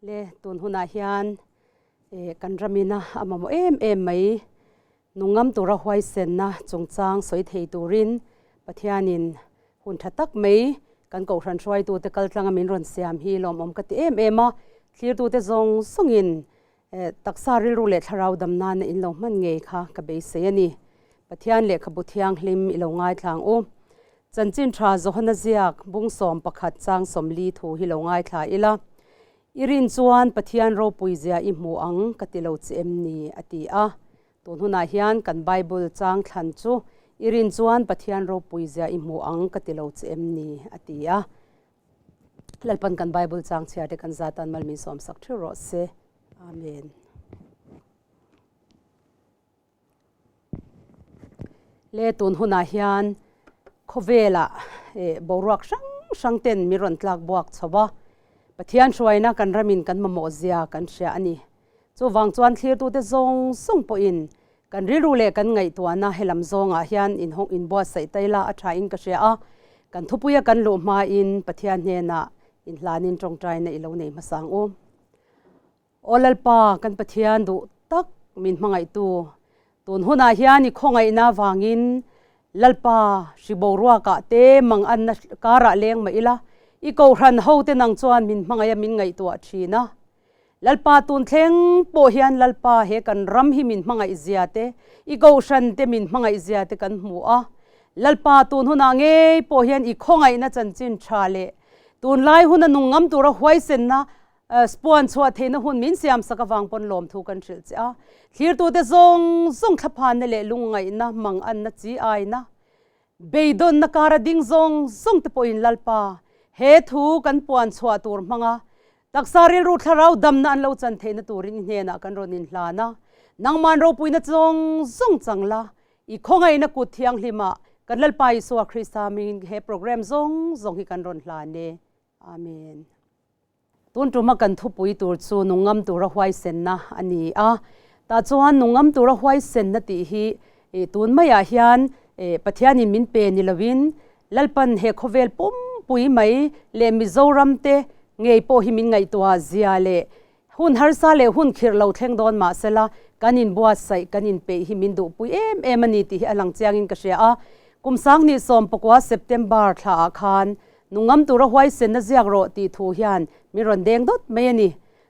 Le tun hunah hian kan ramina a mamawh em em mai nungam tura huaisenna chungchang sawi thei turin Pathianin hun tha tak mai kan kohhran hruaitute kaltlanga min rawn siam hi lawmawm ka ti em em a, thlirtute zawng zawngin Taksa rilru leh thlarau dam nana in lo hman ngei kha ka beisei a ni. Pathian lehkhabu thianghlim i lo ngaithla ang u. Chanchin tha Johana ziak bung 11 chang 40 thu hi lo ngaithla ila. I rin chuan Pathian ropui zia i hmu ang ka ti lo che em ni? a ti a. Tun hunah hian kan Bible chang thlan chu I rin chuan Pathian ropui zia i hmu ang ka ti lo che em ni? a ti a. Lalpan kan Bible chang chhiar te kan zatan mal min sawm sak theuh rawh se. Amen. Le tun hunah hian khawvela eh, boruak hrang hrang ten mi rawn tlak buak chho a. Pathian hruaina kan ramin kan mamawh zia kan hria a ni. Chuvang chuan thlirtute zawng zawng pawhin kan rilru leh kan ngaihtuahna helam zawngah hian inhawng inbuatsaih ta ila a thain ka hria a, kan thupuia kan luh hmain Pathian hnenah inhlanin tawngtaina i lo nei hmasa ang u. Aw Lalpa, kan Pathian duh tak min hmangaihtu, tun hunah hian i khawngaihna avangin Lalpa hri boruakah te manganna karah leng mah ila, i kohhran hote nang chuan min hmangaih a min ngaihtuah thin a. Lalpa tun thleng pawh hian Lalpa he kan ram hi min hmangaih zia te, i kohhran te min hmangaih zia te kan hmu a. Lalpa tun hunah ngei pawh hian i khawngaihna chanchin tha leh tunlai huna nung ngam tura huaisenna spuan chhuah theihna hun min siam sak avang pawn lawmthu kan hrilh che a. Thlirtute zawng zawng thlaphanna leh lungngaihna, manganna, chi aina, Beidawnna kara ding zawng zawng te pawhin Lalpa, he thu kan puan chhuah tur hmanga taksa rilru thlarau damna an lo chan theihna turin i hnenah kan rawn inhlan a. Nangman ropuina zawng zawng chang la, i khawngaihna kut thianghlimah kan Lalpa Isua Krista hmingin he program zawng zawng hi kan rawn hlan e. Amen. Tun tuma kan thupui tur chu nungam tura huaisenna a ni a. Tah chuan nungam tura huaisenna tih hi tun maiah hian Pathianin min pe ni loin Lalpan he khawvel pumpui mai leh Mizoram te ngei pawh hi min ngaihtuah zia leh hun harsa leh hun khirh lo thleng dawn mahsela kan inbuatsaih kan inpeih hi min duhpui em em a ni tih hi a lang chiangin ka hria a. Kum 2019 September thlaah khan Nungam tura huaisenna ziak rawh tih thu hian min rawn deng dawt mai a ni.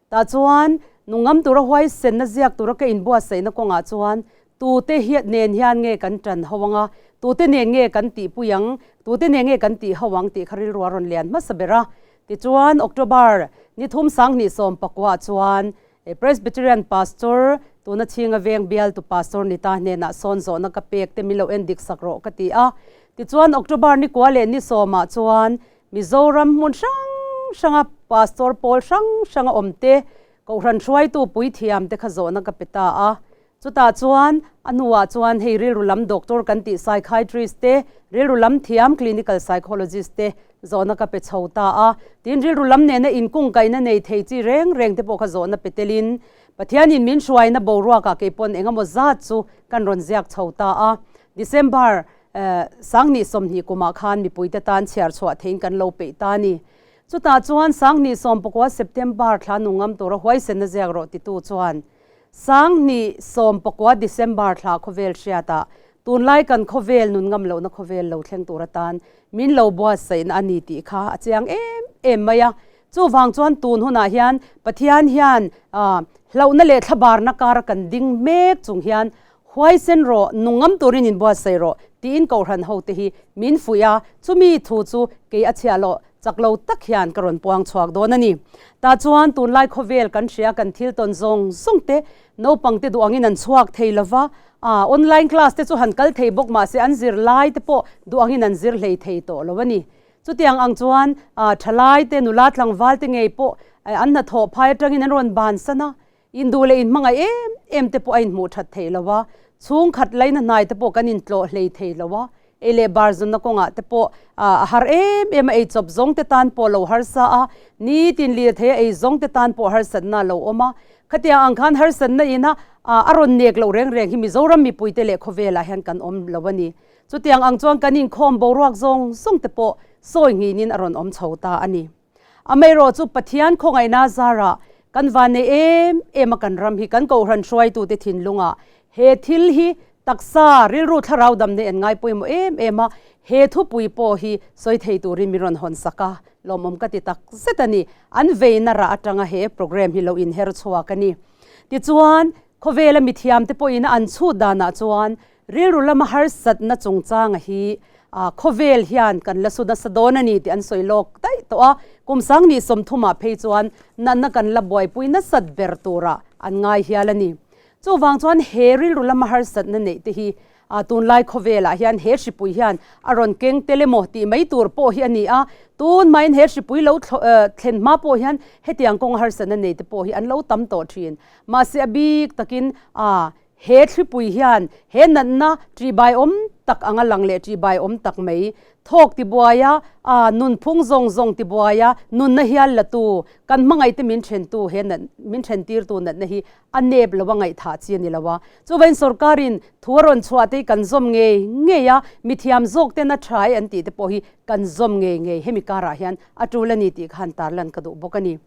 Tah chuan nungam tura huaisenna ziak tura ka inbuatsaihna kawngah chuan tute hi nen hian nge kan tan ho ang a, tute nen nge kan tihpui ang, tute nen nge kan tih ho ang tih kha rilru a rawn lian hmasa ber a. Tichuan October ni thum 2019 chuan Presbyterian Pastor tuna chhinga veng bialtu Pastor Nita hnenah sawn zawhna ka pek te min lo en dik sak rawh ka ti a. Tichuan October ni kua leh ni sawmah chuan Mizoram hmun hrang hranga Pastor pawl hrang hranga awm te, Kohhran hruaitu puithiam te kha zawhna ka pe ta a. Chutah chuan a hnuah chuan hei rilru lam doctor kan tih psychiatrist te, rilru lam thiam clinical psychologist te zawhna ka pe chho ta a. Tin, rilru lam nena inkungkaihna nei thei chi reng reng te pawh kha zawhna pe telin Pathianin min hruaina boruakah kei pawn eng emaw zat chu kan rawn ziak chho ta a. December 2020 kumah khan mipuite tan chhiar chhuah theiin kan lo peih ta a ni. Chutah chuan 2019 September thla nungam tura huaisenna ziak rawh titu chuan 2019 December thla khawvel hriatah tunlai kan khawvel nun ngam lohna khawvel lo thleng tur atan min lo buatsaihna a ni tih kha a chiang em em mai a. Chuvang chuan tun hunah hian Pathian hian hlauhna leh thlabarna kara kan ding mek chung hian huaisen rawh, nungam turin inbuatsaih rawh tiin Kohhran hote hi min fuih a, chumi thu chu kei a chhiah loh Chak lo tak hian ka rawn puang chhuak dawn a ni. Tah chuan tunlai khawvel kan hria kan thil tawn zawng zawng te naupang te duh angin an chhuak thei lo va, ah online class te chu han kal thei bawk mahse an zir lai te pawh duh angin an zir hlei thei tawh lo a ni. Chutiang ang chuan ah thalai te nula tlangval te ngei pawh an hnathawh phai atangin an rawn bansan a, induh leh inhmangaih em em te pawh a inhmuh that theih lo a, chhungkhat laina hnai te pawh kan intlawh hlei thei lo a, ei leh bar zunna kawngah te pawh a har em em a, ei chawp zawng te tan pawh lo harsa a, nitin lirthei a ei zawng te tan pawh harsatna a lo awm a, khatiang ang khan harsatna ina a rawn nek loh reng reng hi Mizoram mipuite leh khawvelah hian kan awm lo a ni. Chutiang ang chuan kan inkhawm boruak zawng zawng te pawh sawi nghinin a rawn awm chho ta a ni. Amaherawh chu Pathian khawngaihna zarah Kan vannei em em a kan ram hi kan kohhran hruaitute thinlungah he thil hi taksa rilru thlarau dam nei an ngai pawimawh em em a, he thupui pawh hi sawi thei turin min rawn hawn sak a, lawmawm ka ti tak zet a ni. An veina rah atanga he programme hi lo inher chhuak a ni. Tichuan, khawvela mithiamte pawhin a an chhut danah chuan Rilru lama harsatna chungchanga hi khawvel hian kan la su nasa dawn a ni tih an sawi lawk daih tawh a, kum sanghnih sawmthumah phei chuan natna kan la buaipui nasat ber turah an ngai hial a ni. Chuvang chuan he rilru lama harsatna neih te hi tunlai khawvelah hian he hripui hian a rawn keng tel emaw tih mai tur pawh hi a ni a, tun hmain he hripui lo thlen hma pawh hian hetiang kawnga harsatna nei te pawh hi an lo tam tawh thin. Mahse a bik takin He thlipui hian he natna ṭihbai awm tak anga lang leh ṭihbai awm tak mai, thawk tibuaia, a nunphung zawng zawng tibuaia, nunna hial latu, kan hmangaihte min ṭhentu he nat min ṭhentirtu natna hi a nep lo a ngaihthah chi a ni lo a. Chuvain sorkarin thu a rawn chhuah te hi kan zawm ngei ngei a, mithiam zawk ten a ṭha e an tih te pawh hi kan zawm ngei ngei hemi karah hian a ṭul a ni tih khan tarlan ka duh bawk a ni.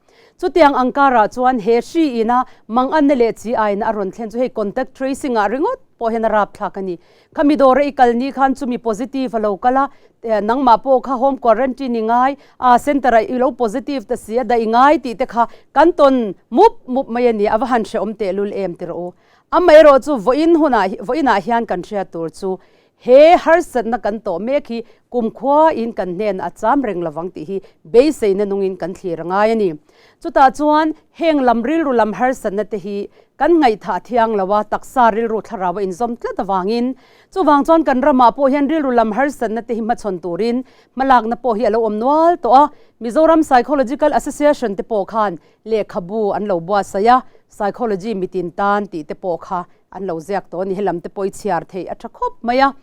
Chutiang ang karah chuan he hri ina manganna leh chi aina a rawn thlen chu hei contact tracing ah ringawt pawh hian a rapthlak a ni. Khami dawra i kal ni khan chumi positive a lo kal a, nangmah pawh kha home quarantine i ngai, a centre ah i lo positive ta si a daih i ngai tih te kha kan tawn mup mup mai a ni, a va han hrehawm tehlul em ti rawh u. Amaherawh chu vawiin hunah vawiinah hian kan hriat tur chu He harsatna kan tawh mek hi kumkhua in kan hnen a cham reng lovang tih hi beiseina nungin kan thlir a ngai a ni. Chutah chuan heng lam rilru lam harsatna te hi kan ngaihthah thiang lo a, taksa rilru thlarau a inzawm tlat avangin. Chuvang chuan kan ramah pawh hian rilru lam harsatna te hi hmachhawn turin hmalakna pawh hi a lo awm nual tawh a. Mizoram Psychological Association te pawh khan lehkhabu an lo buatsaih a, Psychology mitin tan tih te pawh kha An lo ziak tawh a ni, helam te pawh i chhiar theih a tha khawp mai a.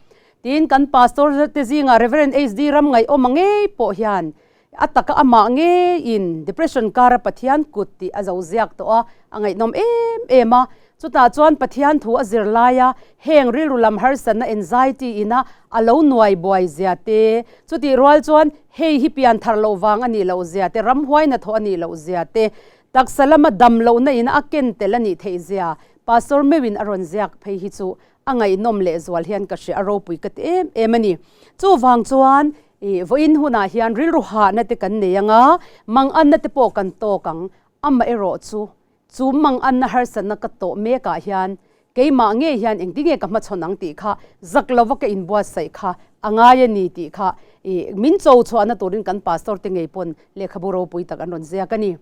Tin, kan pastor te zingah Rev. HD Ramngaihawma ngei pawh hian a taka amah ngeiin depression kara Pathian kut tih a zo ziak tawh a, a ngaihnawm em em a. Chutah chuan Pathian thu a zir laia heng rilru lam harsatna anxiety ina a lo nuai buai zia te, chutih rual chuan hei hi pian thar loh vang a nih loh zia te, ramhuai hnathawh a nih loh zia te, Taksa lama dam lohna in a ken tel a nih theih zia Pastor meuhin a rawn ziak phei hi chu a ngaihnawm leh zual hian ka hria a ropui ka ti em em a ni. Chuvang chuan i vawiin hunah hian rilru hahna te kan nei anga manganna te pawh kan tawk ang, amaherawh chu chu manganna harsatna ka tawh mekah hian Keimah ngei hian engtinge ka hmachhawn ang tih kha zak lova ka inbuatsaih kha a ngai a ni tih kha i min cho chhuahna turin kan pastor te ngei pawn lehkhabu ropui tak an rawn ziak a ni.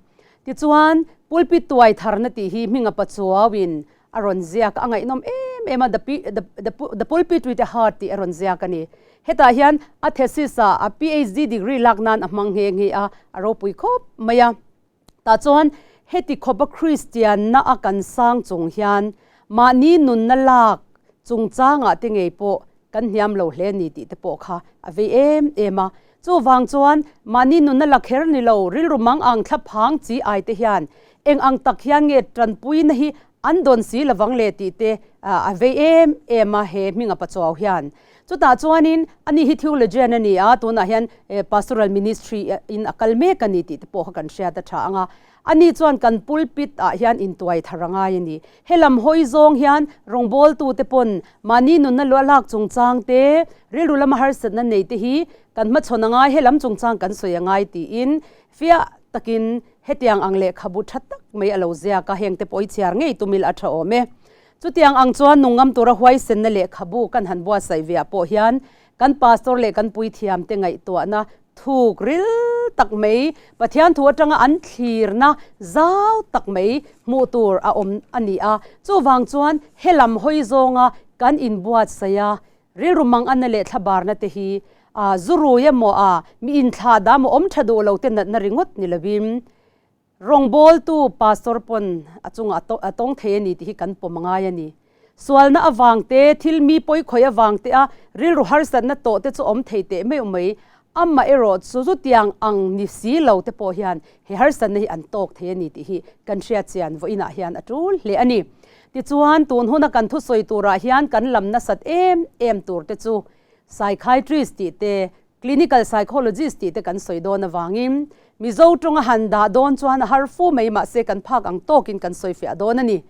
Tichuan, pulpit tuai tharna tih hi hminga Pachuauin a rawn ziak a, a ngaihnawm em em a, the the the pulpit with a heart tih a rawn ziak a ni. Hetah hian a thesis ah a PhD degree lak nan a hmang nghe nghe a, a ropui khawp mai a. Tah chuan heti khawpa Kristianna a kan sang chung hian mahni nunna lak chungchangah te ngei pawh kan hniam lo hle ni tih te pawh kha a vei em em a. Chuvang chuan mahni nunna la kher ni lo rilru mang ang thla phang chi ai te hian eng ang tak hian nge tanpuina hi an dawn si lovang le tih te a vei em em a he hminga pachuau hian. Chutah chuanin ani hi theologian a ni a, tunah hian pastoral ministry in a kal mek a ni tih te pawh kha kan hriat a tha ang a. Ani chuan kan pulpit ah hian intuai thar a ngai a ni. Helam hawi zawng hian rawngbawltu te pawn mahni nunna luah lak chungchang te, rilru lama harsatna nei te hi kan hmachhawn a ngai, helam chungchang kan sawi a ngai tiin fiah takin hetiang ang lehkhabu tha tak mai a lo ziak a, heng te pawh i chhiar ngei tumil a tha awm e. Chutiang ang chuan nungngam tura huaisenna lehkhabu kan han buatsaih veah pawh hian kan pastor leh kan puithiamte ngaihtuahna thuk ril tak mai, Pathian thu atanga an thlirna zau tak mai hmuh tur a awm a ni a. Chuvang chuan helam hawi zawnga kan inbuatsaih a, rilru manganna leh thlabarna te hi a zu rui emaw a mi inthlah dah emaw awm tha duh lo te natna ringawt ni lovin, Rawngbawltu pastor pawn a chungah a tawng thei a ni tih hi kan pawm a ngai a ni. Sualna avang te, thil mi pawi khawih avang te a rilru harsatna tawh te chu awm thei teh meuh mai. Amah erawh chu chutiang ang ni si lo te pawh hian he harsatna hi an tawk thei a ni tih hi kan hriat chian vawiinah hian a tul hle a ni. Tichuan, tun huna kan thusawi turah hian kan lam nasat em em tur te chu psychiatrist tih te, Clinical Psychologist tih te kan sawi dawn avangin Mizo tawnga han dah dawn chuan a har fu mai mahse kan phak ang tawkin kan sawi fiah dawn a ni.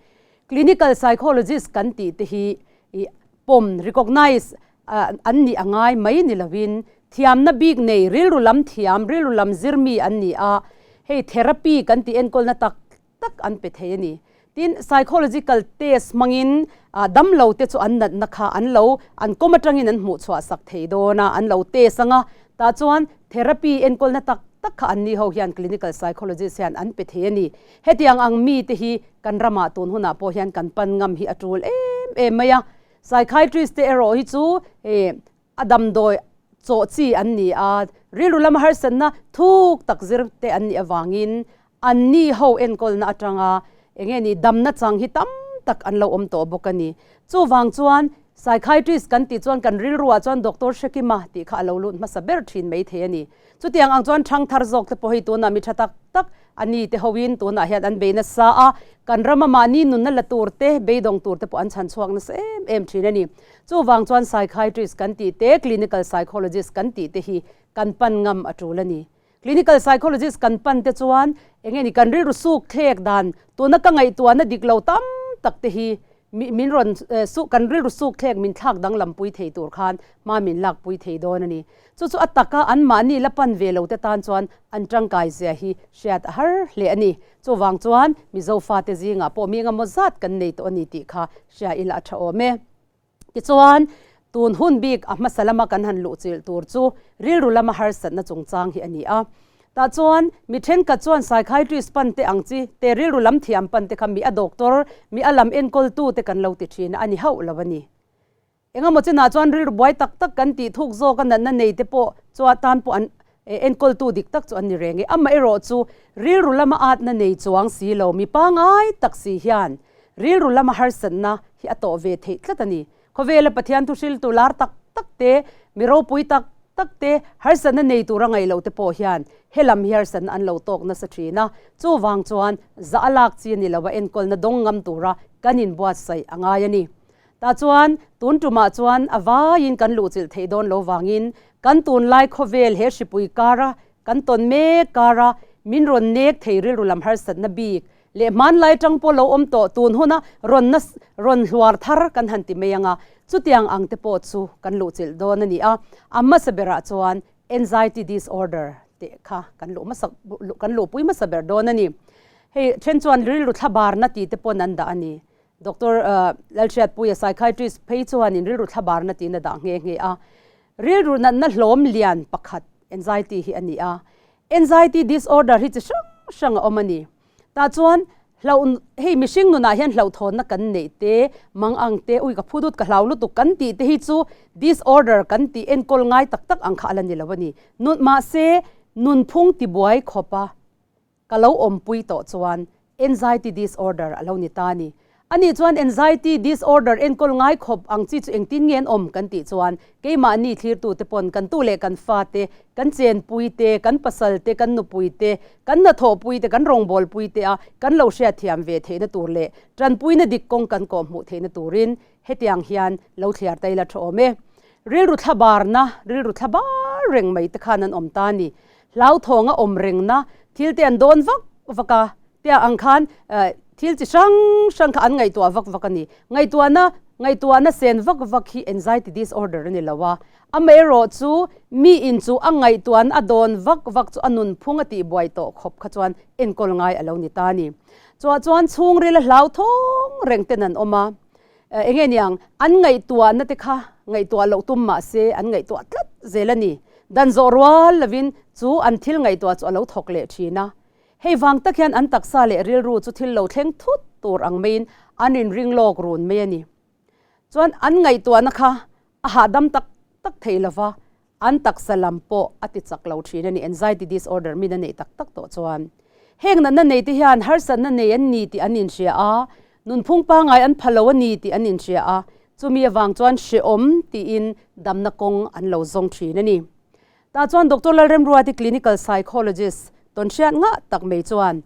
Clinical Psychologist kan tih te hi i pawm, recognize, an nih a ngai mai ni lovin thiamna bik nei, rilru lam thiam, rilru lam zir mi an ni a, hei therapy kan tih enkawlna tak tak an pe thei a ni. Tin, psychological test hmangin damlo te chu an natna kha an lo, an kawm atangin an hmuh chhuah sak thei dawn a, an lo test ang a, tah chuan therapy enkawlna tak tak kha anni ho hian clinical psychologist hian an pe thei a ni. Hetiang ang mite hi kan ramah tun hunah pawh hian kan pan ngam hi a tul em em mai a. Psychiatrist te erawh hi chu a damdawi chawh chi an ni a, rilru lama harsatna thuk tak zir te an nih avangin anni ho enkawlna atanga eng nge ni damna chang hi tam tak an lo awm tawh bawk a ni. Chuvang chuan psychiatrist kan tih chuan kan rilruah chuan Doctor Hrekima tih kha a lo lut hmasa ber thin maithei a ni. Chutiang ang chuan ṭhangthar zawk te pawh hi tunah mi ṭha tak tak a ni te hoin tunah hian an bei nasa a, kan rama mahni nunna la tur te, beidawng tur te pawh an chhan chhuak nasa em em ṭhin a ni. Chuvang chuan psychiatrist kan tih te, clinical psychologist kan tih te hi kan pan ngam a ṭul a ni. Clinical psychologist kan pan te chuan eng nge ni kan rilru suk thlek dan, tuna ka ngaihtuahna dik lo tam tak te hi Mi min rawn su kan rilru suk thlek min thlak danglam pui thei tur khan hma min lak pui thei dawn a ni. Chu chu a taka an mahni la pan ve lo te tan chuan an tangkai zia hi hriat a har hle a ni. Chuvang chuan Mizo fate zingah pawh mi engemaw zat kan nei tawh a ni tih kha hria ila a tha awm e. Tichuan, tun hun bik a hmasa lama kan han luhchilh tur chu rilru lama harsatna chungchang hi a ni a. Tah chuan mi thenkhat chuan psychiatrist pan te ang chi te rilru lam thiam pan te kha mi a doctor, mi a lam enkawltu te kan lo ti thin a, a ni hauh lo a ni. Engemaw chinah chuan rilru buai tak tak kan tih thuk zawk a natna nei te pawh chu tan pawh an enkawltu dik tak chu an ni reng e. Amaherawh chu rilru lama atna nei chuang si lo mi pangai tak si hian rilru lama harsatna hi a tawh ve theih tlat a ni. Khawvela Pathian thu hriltu lar tak tak te, mi ropui tak tak te, harsatna nei tura ngaih loh te pawh hian he lam hi harsatna an lo tawk nasa thin a, chuvang chuan zah a lak chi a ni lo a enkawlna dawng ngam tura kan inbuatsaih a ngai a ni. Tah chuan tun tumah chuan a vaiin kan luhchilh theih dawn lo vangin kan tunlai khawvel he hripui kara kan tawn mek kara min rawn nek thei rilru lam harsatna bik Leh hmanlai tang pawh lo awm tawh tun huna rawn na rawn hluar thar kan han ti mai ang a, chutiang ang te pawh chu kan luhchilh dawn a ni a. A hmasa berah chuan anxiety disorder tih kha kan luh hmasa kan luhpui hmasa ber dawn a ni. Hei then chuan rilru thlabarna tih te pawn an dah a ni. Doctor Lalhriatpuia psychiatrist phei chuanin rilru thlabarna tiin a dah nghe nghe a. Rilru natna hlawm lian pakhat anxiety hi a ni a. Anxiety disorder hi chi hrang hrang a awm a ni. Tah chuan hlauh hei mihring nunah hian hlauhthawnna kan neih te, mang ang te, ui ka phu dut ka hlau lutuk kan tih te hi chu disorder kan tih enkawl ngai tak tak ang kha a la ni lo a ni. Nun mahse nunphung tibuai khawpa ka lo awmpui tawh chuan anxiety disorder a lo ni ta a ni. Ani chuan anxiety disorder enkawl ngai khawp ang chi chu engtin nge an awm kan tih chuan keimahni thlirtute pawn kan tu leh kan fate, kan chenpui te, kan pasal te, kan nupui te, kan hnathawhpui te, kan rawngbawlpui te a kan lo hriatthiam ve theihna tur leh tanpuina dik kawng kan kawhhmuh theihna turin hetiang hian lo thliar ta ila tha awm e. Rilru thlabarna, rilru thlabar reng mai te khan an awm ta a ni. Hlauthawng a awm rengna thil te an dawn vak vak a, tia ang khan thil chi hrang hrang kha an ngaihtuah vak vak a ni. Ngaihtuahna ngaihtuahna sen vak vak hi anxiety disorder a ni lo a, amaherawh chu mi in chu a ngaihtuahna a dawn vak vak chu a nunphung a tihbuai tawh khawp kha chuan enkawl ngai a lo ni ta a ni. Chuah chuan chhungril a hlauthawng reng ten an awm a, Eng nge niang, an ngaihtuahna te kha ngaihtuah loh tum mah se an ngaihtuah tlat zel a ni. Dan zawh rual lovin chu an thil ngaihtuah chu a lo thawk leh thin a. Hei vang tak hian an taksa leh rilru chu thil lo thleng thut tur ang maiin an inring lawk run mai a ni. Chuan an ngaihtuahna kha a hahdam tak tak thei lova, An taksa lam pawh a ti chak lo thin a ni, anxiety disorder min a neih tak tak tawh chuan. Heng natna nei te hian harsatna nei an ni tih an inhria a, nunphung pangngai an pha lo a ni tih an inhria a, chumi avang chuan hrehawm tiin damna kawng an lo zawng thin a ni. Tah chuan Doctor Lalremruati clinical psychologist tawnhriat ngah tak mai chuan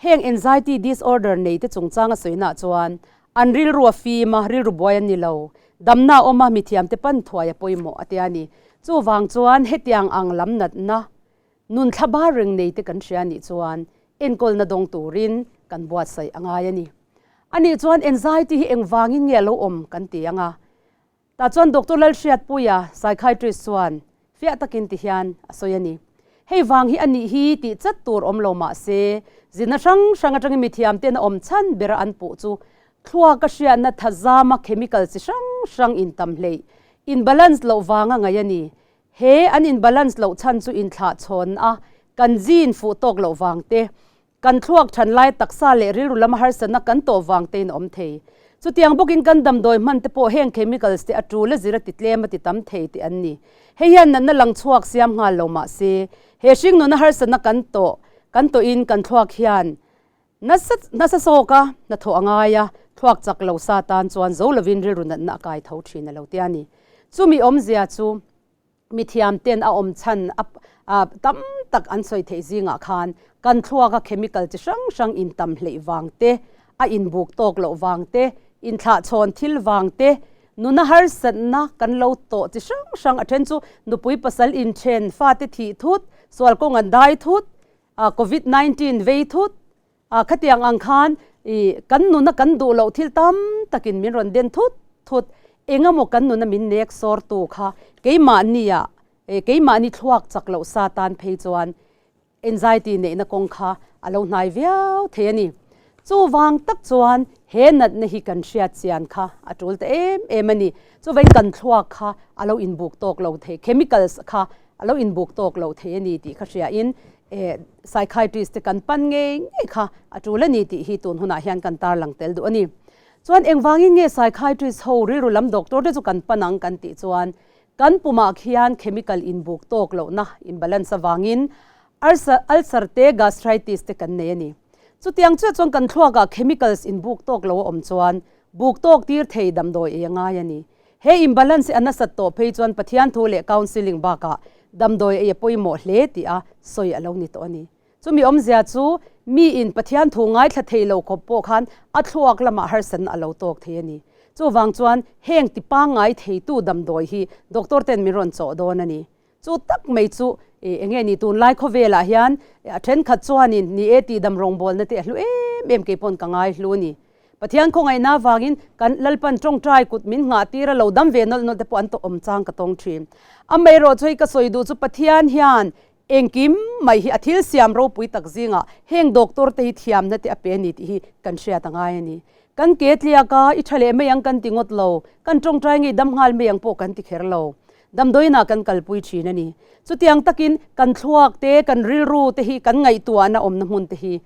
Heng anxiety disorder nei te chungchang a sawina chuan an rilru a fim a, rilru buai an ni lo. Damna a awm a, mithiam te pan thuai a pawimawh a tia ni. Chuvang chuan hetiang ang lam natna nun thlabar reng nei te kan hria nih chuan enkawlna dawng turin kan buatsaih a ngai a ni. Anih chuan anxiety hi engvangin nge a lo awm kan ti ang a. Tah chuan Doctor Lalhriatpuia, psychiatrist chuan fiah takin ti hian a sawi a ni. Hei vang hi a nih hi tih chat tur awm lo mah se, zirna hrang hrang atangin mithiam ten a awm chhan bera an puh chu thluak a hriatna thazama chemical chi hrang hrang intam hleih, in-balance loh vanga ngaih a ni. He an in-balance loh chhan chu inthlah chhawn a, kan gene fuh tawk loh vang te, Kan thluak than lai taksa leh rilru lama harsatna kan tawh vang tein a awm thei. Chutiang bawkin kan damdawi hman te pawh heng chemicals te a tul a zir a ti tlem a ti tam thei tih an ni. Hei hian natna lang chhuak siam nghal lo mah se, he hringnuna harsatna kan tawh kan tawhin kan thluak hian nasa nasa zawk a hnathawh a ngai a, thluak chak lo sa tan chuan zo lovin rilru natna a kai tho thin a lo tia ni. Chumi awmzia chu. Mithiam ten a awm chhan a tam tak an sawi theih zingah khan kan thluaka chemical chi hrang hrang intam hleih vang te, a inbuk tawk loh vang te, inthlahchhawn thil vang te, nuna harsatna kan lo tawh chi hrang hrang a then chu nupui pasal inthen, fate thih thut, sual kawng an dai thut, covid 19 vei thut, A khatiang ang khan i kan nuna kan duh loh thil tam takin min rawn den thut thut, engemaw kan nuna min nek sawrtu kha keimahnia e keimahni thluak chak loh sa tan phei chuan anxiety neihna kawng kha a lo hnai viau thei a ni. Chuvang tak chuan he natna hi kan hriat chian kha a tul ta em em a ni. Chuvei kan thluak kha a lo inbuk tawk lo thei, chemicals kha a lo inbuk tawk lo thei a ni tih kha hriain Eh, psychiatrist te kan pan ngei ngei kha a tul a ni tih hi tun hunah hian kan tarlang tel duh a ni. Chuan engvangin nge psychiatrist ho rilru lam doctor te chu kan pan ang kan tih chuan kan pumah khian chemical inbuk tawk lohna imbalance avangin ulcer, ulcer te gastritis te kan nei a ni. Chutiang chiah chuan kan thluakah chemicals inbuk tawk lo a awm chuan buk tawk tir thei damdawi ei a ngai a ni. He imbalance hi a nasat tawh phei chuan Pathian thu leh counselling bakah damdawi ei a pawimawh hle tih a sawi a lo ni tawh a ni. Chumi awmzia chu miin Pathian thu ngaithla thei lo khawp pawh khan a thluak lamah harsatna a lo tawk thei a ni. Chuvang chuan heng ti pangngai theitu damdawi hi doctor ten min rawn chawh dawn a ni. Chu tak mai chu eng nge ni tunlai khawvelah hian a thenkhat chuanin ni e tih dam rawngbawlna te a hlu em em kei pawn ka ngai hlu a ni. Pathian khawngaihna avangin kan Lalpan tawngtai kut min nghah tir a lo dam ve nawlh nawlh te pawh an tawh awm chang ka tawng thin. Amaherawh chu hei ka sawi duh chu Pathian hian engkim mai hi a thil siam ropui tak zingah heng doctor te hi thiamna te a pe a ni tih hi kan hriat a ngai a ni. Kan ke tliak a, i tha leh mai ang kan ti ngawt lo, kan tawngtai ngei dam nghal mai ang pawh kan ti kher lo. Damdawiinah kan kalpui thin a ni. Chutiang takin kan thluak te, kan rilru te hi kan ngaihtuahna awmna hmun te hi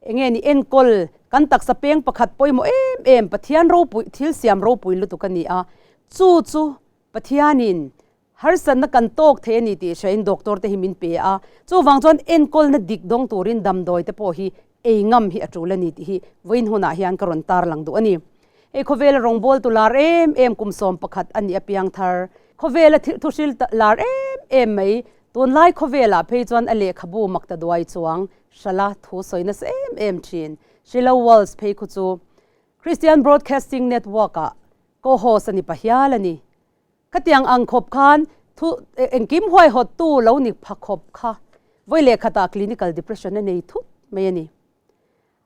eng nge ni enkawl kan taksa peng pakhat pawimawh em em Pathian ropui thil siam ropui lutuk a ni a. Chu chu Pathianin harsatna kan tawk thei a ni tih hriain doctor te hi min pe a. Chuvang chuan enkawlna dik dawng turin damdawi te pawh hi ei ngam hi a tul a ni tih hi vawiin hunah hian ka rawn tarlang duh a ni. Hei khawvela rawngbawltu lar em em kum 11 a nih apiang thar. Khawvela thuhril lar em em mai tunlai khawvelah phei chuan a lehkhabu makta duai chuang hrala thu sawi nasa em em thin. Sheila Walsh phei khu chu Christian Broadcasting Network-ah co-host a ni pahial a ni. Khatiang ang khawp khan thu engkim huaihawttu lo ni pha khawp kha vawi lehkhatah clinical depression a nei thut mai a ni.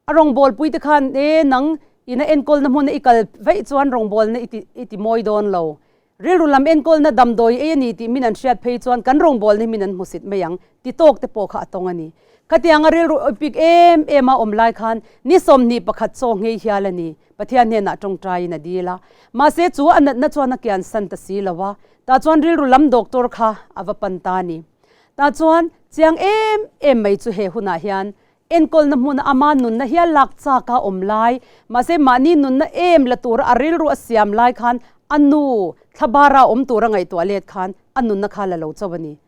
A rawngbawlpui te khan e nang ina enkawlna hmuna i kal vaih chuan rawngbawlna i ti i ti mawi dawn lo. Rilru lam enkawlna damdawi ei a ni tih min an hriat phei chuan kan rawngbawlna hi min an hmusit mai ang ti tawk te pawh kha a tawng a ni. Khatianga rilru pik em em a awm lai khan ni 21 chaw nghei hial a ni. Pathian hnenah tawngtaiin a dil a. Mahse chu a natna chuan a kian san ta si lo a. Tah chuan rilru lam doctor kha a va pan ta a ni. Tah chuan chiang em em mai chu he hunah hian Enkawlna hmuna ama nunna hial lak chak a awm lai, mahse mahni nunna em la tura a rilru a siam lai khan a nu thlabara awm tura ngaihtuah let khan a nunna kha la lo chauh a ni.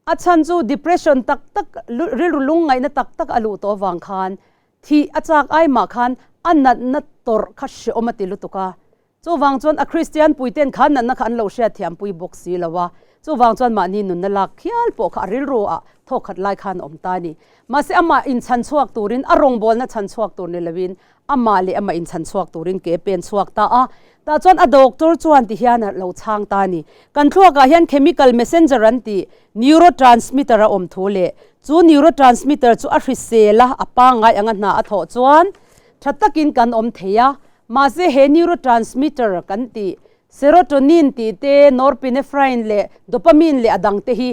A chhan chu depression tak tak, rilru lungngaihna tak tak a luh tawh avang khan thih a chak ai mah khan a natna tawrh kha hreawm a ti lutuk a. Chuvang chuan a Kristian puiten kha natna kha an lo hriatthiampui bawk si lo a. Chuvang chuan mahni nunna lak khial pawh kha a rilru ah thawk khat lai khan a awm ta a ni. Mahse amah inchhan chhuak turin a rawngbawlna chhan chhuak tur ni loin amah leh amah inchhan chhuak turin ke pen chhuak ta a. Tah chuan a doctor chuan ti hian a lo chhang ta a ni. Kan thluakah hian chemical messenger an tih neurotransmitter a awm thu leh chu neurotransmitter chu a hrisel a, a pangngai anga hna a thawh chuan tha takin kan awm thei a. Mahse he neurotransmitter kan tih serotonin tih te, norepinephrine leh dopamine leh a dang te hi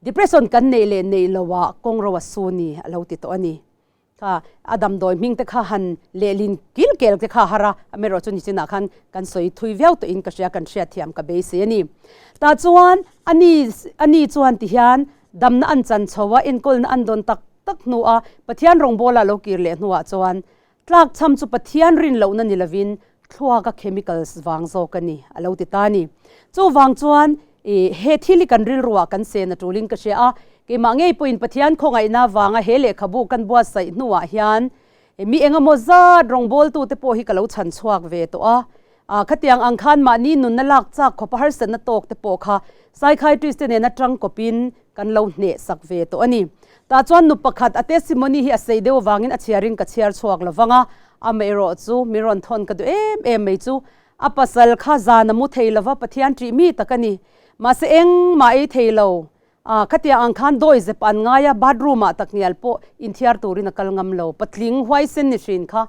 depression kan neih leh neih loah kawng ro a su ni a lo ti tawh a ni. Kha a damdawi hming te kha han lehlin kil kel te kha a har a, amaherawhchu nichinah khan kan sawi thui viau tawhin ka hria, kan hriatthiam ka beisei a ni. Tah chuan a ni a ni chuan tihian damna an chan chho a, enkawlna an dawn tak tak hnua Pathian rawngbawla lo kir leh hnuah chuan tlakchham chu Pathian rin lohna ni lovin thluaka chemicals vang zawk a ni a lo ti ta a ni. Chuvang chuan i he thil hi kan rilruah kan sen a tulin ka hria a, keimah ngei pawhin Pathian khawngaihna vanga he lehkhabu kan buatsaih hnuah hian mi engemaw zat rawngbawltute pawh hi ka lo chhan chhuak ve tawh a, ah khatiang ang khan mahni nunna lak chak khawpa harsatna tawk te pawh kha psychiatrist te nena tang kawpin kan lo hneh sak ve tawh a ni. Tah chuan nu pakhat a testimony hi a sei deuh avangin a chhiarin ka chhiar chhuak lo vang a, amaherawh chu min rawn thawn ka duh em em mai chu a pasal kha zan a mu thei lo va, Pathian ṭih mi tak a ni. Mahse engmah ei thei lo, ah khatiang ang khan dawi zep an ngai a, bathroom ah takngial pawh inthiar turin a kal ngam lo, patling huaisen ni hrin kha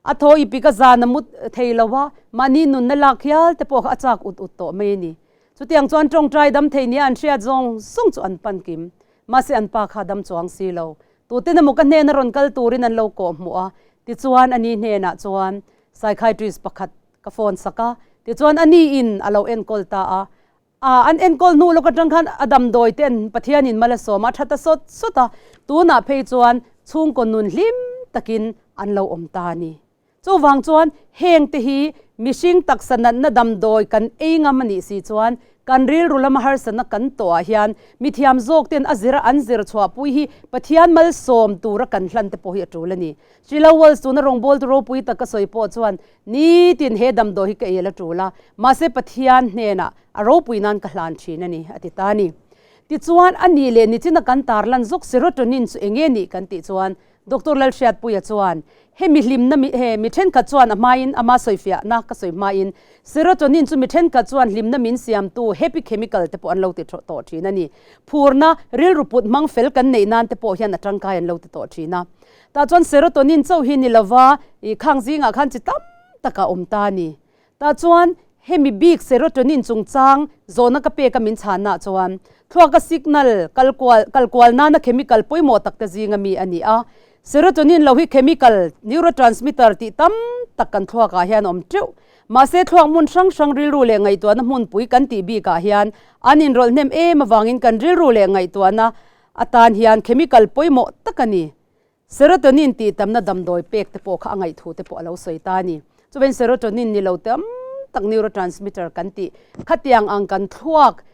A thaw i pik a zan a mut thei lo a, mahni nunna lak hial te pawh kha a chak ut ut tawh mai a ni. Chutiang chuan tawngtai dam thei nia an hriat zawng zawng chu an pan kim. Mahse an pa kha dam chuang si lo. Tuten emaw ka hnena rawn kal turin an lo kawh hmuh a, tichuan ani hnenah chuan psychiatrist pakhat ka phone sak a, tichuan ani in a lo enkawl ta a. A an enkawl hnu lawk atang khan a damdawi ten Pathianin mal a sawm a, tha ta sawt sawt a, tunah phei chuan chhungkaw nun hlim takin an lo awm ta a ni. Chuvang chuan heng te hi mihring taksa natna damdawi kan ei ngam a nih si chuan kan rilru lama harsatna kan tawhah hian mithiam zawk ten a zira an zir chhuahpui hi Pathian malsawm tura kan hlan te pawh hi a tul a ni. Sheila Walsh tuna rawngbawltu ropui tak ka sawi pawh chuan nitin he damdawi hi ka el a tul a, mahse Pathian hnenah a ropui nan ka hlan thin a ni, a ti ta a ni. Tichuan, a nih leh nichina kan tarlan zawk serotonin chu eng nge nih kan tih chuan Doctor Lalhriatpuia chuan hemi hlimna mi he mi thenkhat chuan a hmain ama sawifiahna ka sawi hmain serotonin chu mi thenkhat chuan hlimna min siamtu happy chemical te pawh an lo ti tawh thin a ni. Phurna, rilru put hmang fel kan neih nan te pawh hian a tangkai an lo ti tawh thin a. Tah chuan serotonin chauh hi ni lova ih khang zingah khan chi tam tak a awm ta a ni. Tah chuan hemi bik serotonin chungchang zawhna ka pek a min chhanah chuan thluaka signal kal kual kal kual nana chemical pawimawh tak te zinga mi a ni a. Serotonin lo hi chemical neurotransmitter tih tam tak kan thluakah hian a awm teuh. Mahse thluak hmun hrang hrang rilru leh ngaihtuahna hmunpui kan tih bikah hian an inrawlh hnem em avangin kan rilru leh ngaihtuahna atan hian chemical pawimawh tak a ni. Serotonin tih tamna damdawi pek te pawh kha a ngaihthu te pawh a lo sawi ta a ni. Chuvein serotonin ni lo tam tak neurotransmitter kan tih khatiang ang kan thluak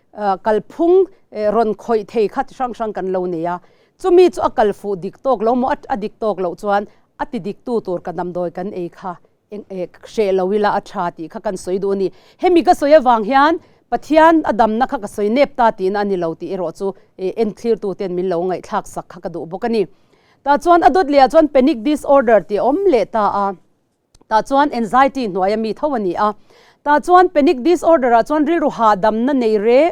kalphung rawn khawih thei kha ti hrang hrang kan lo nei a. Chumi chu a kal fuh dik tawk lo maw a dik tawk loh chuan a ti dik tu tur ka damdawi kan ei kha Eng ek hreh lo ila a tha tih kha kan sawi duh a ni. Hemi ka sawi avang hian Pathian a damna kha ka sawi nep ta tiin a ni lo tih erawh chu enthlir tu ten min lo ngaihthlak sak kha ka duh bawk a ni. Tah chuan a dawt leh ah chuan panic disorder tih a awm leh ta a, tah chuan anxiety hnuaia mi tho a ni a. Tah chuan panic disorder ah chuan rilru hahdamna nei re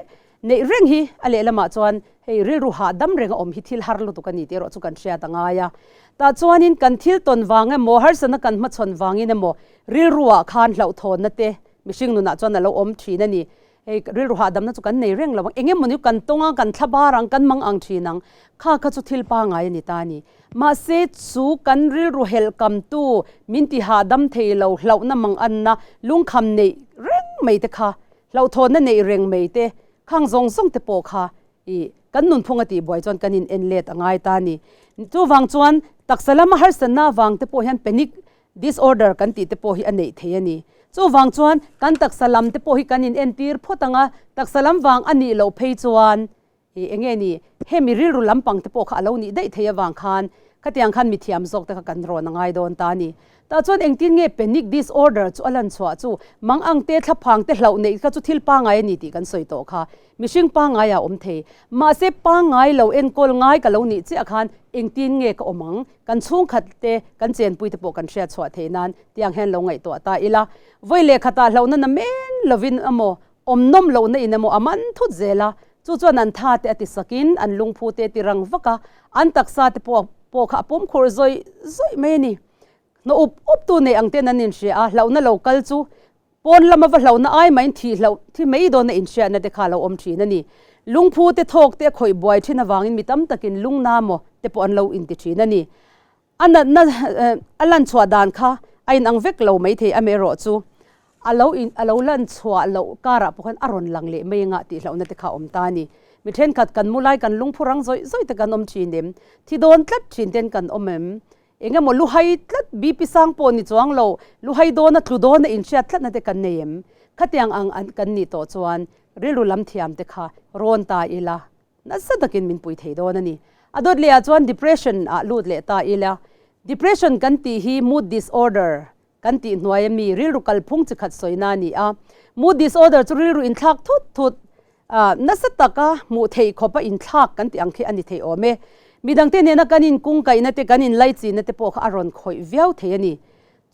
neih reng hi a lehlamah chuan hei rilru hahdam reng a awm hi thil har lutuk a ni tih erawh chu kan hriat a ngai a. Tah chuanin kan thil tawn vang emaw, harsatna kan hmachhawn vangin emaw rilruah khan hlauhthawnna te mihring nunah chuan a lo awm thin a ni. Hei rilru hahdamna chu kan nei reng lo ang, eng emaw ni kan tawng a, kan thla bar ang, kan mang ang thin ang, kha kha chu thil pangai a ni ta a ni. Mahse chu kan rilru helh kamtu min ti hahdam thei lo hlauhna mang anna lungkham neih reng mai te kha Hlauhthawnna neih reng mai te, khang zawng zawng te pawh kha i kan nunphung a tihbuai chuan kan in en let a ngai ta a ni. Chuvang chuan taksa lama harsatna avang te pawh hian panic disorder kan tih te pawh hi a neih thei a ni. Chuvang chuan kan taksa lam te pawh hi kan in entir phawt ang a, taksa lam vang a nih loh phei chuan I eng nge ni, hemi rilru lampang te pawh kha a lo nih daih thei avang khan Khatiang khan mithiam zawk te kha kan rawn a ngai dawn ta a ni. Tah chuan engtin nge panic disorder chu a lan chhuah chu mang ang te, thlaphang te hlauh neih kha chu thil pangai a ni tih kan sawi tawh kha. Mihring pangai a awm thei. Mahse pangai lo enkawl ngai ka lo nih chiah khan engtin nge ka awm ang? Kan chhungkhat te, kan chenpui te pawh kan hriat chhuah thei nan tiang hian lo ngaihtuah ta ila. Vawi leh khatah hlauhna na men lovin emaw awm nawm lohna in emaw a man thut zel a, chu chuan an tha te a ti sakin an lungphu te a ti rang vak a, an taksa te pawh pawh kha a pawm khur zawih zawih mai a ni. Hnawh up up tu nei ang ten an inhria a, hlauhna lo kal chu pawn lama va hlauhna ai mahin thih hlauh thi mai dawna inhriatna te kha a lo awm thin a ni. Lungphu te thawk te a khawih buai thin avangin mi tam takin lungna maw te pawh an lo inti thin a ni. A natna a lan chhuah dan kha a inang vek lo maithei amaherawh chu a lo in a lo lan chhuah loh karah pawh khan a rawn lang leh mai anga tih hlauhna te kha a awm ta a ni. Mi thenkhat kan mu lai kan lungphu rang zawih zawih te kan awm thin em? Thi dawn tlat thin ten kan awm em? Eng emaw luhai tlat BP sang pawh ni chuang lo luhai dawna tlu dawna inhriat tlatna te kan nei em? Khatiang ang an kan nih tawh chuan rilru lam thiam te kha rawn ta ila Nasa takin min pui thei dawn a ni. A dawt lehah chuan depression ah lut leh ta ila. Depression kan tih hi mood disorder kan tih hnuai ami rilru kalphung chi khat sawina a ni a. Mood disorder chu rilru inthlak thut thut nasa taka hmuh theih khawpa inthlak kan tih ang khi a ni thei awm e. Midangte nena kan inkungkaihna te kan inlaichinna te pawh kha a rawn khawih viau thei a ni.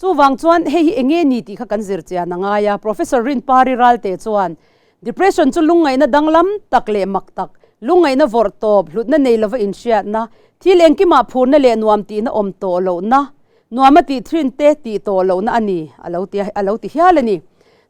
Chuvang chuan hei hi enge ni tih kha kan zir chian a ngai a, Professor Rinpari Ralte chuan Depression chu lungngaihna danglam tak leh mak tak, lungngaihna vawrh tawp, hlutna nei lova inhriatna, thil engkimah phurna leh nuam tihna awm tawh lohna, nuama tih thin te tih tawh lohna a ni, a lo ti a lo ti hial a ni.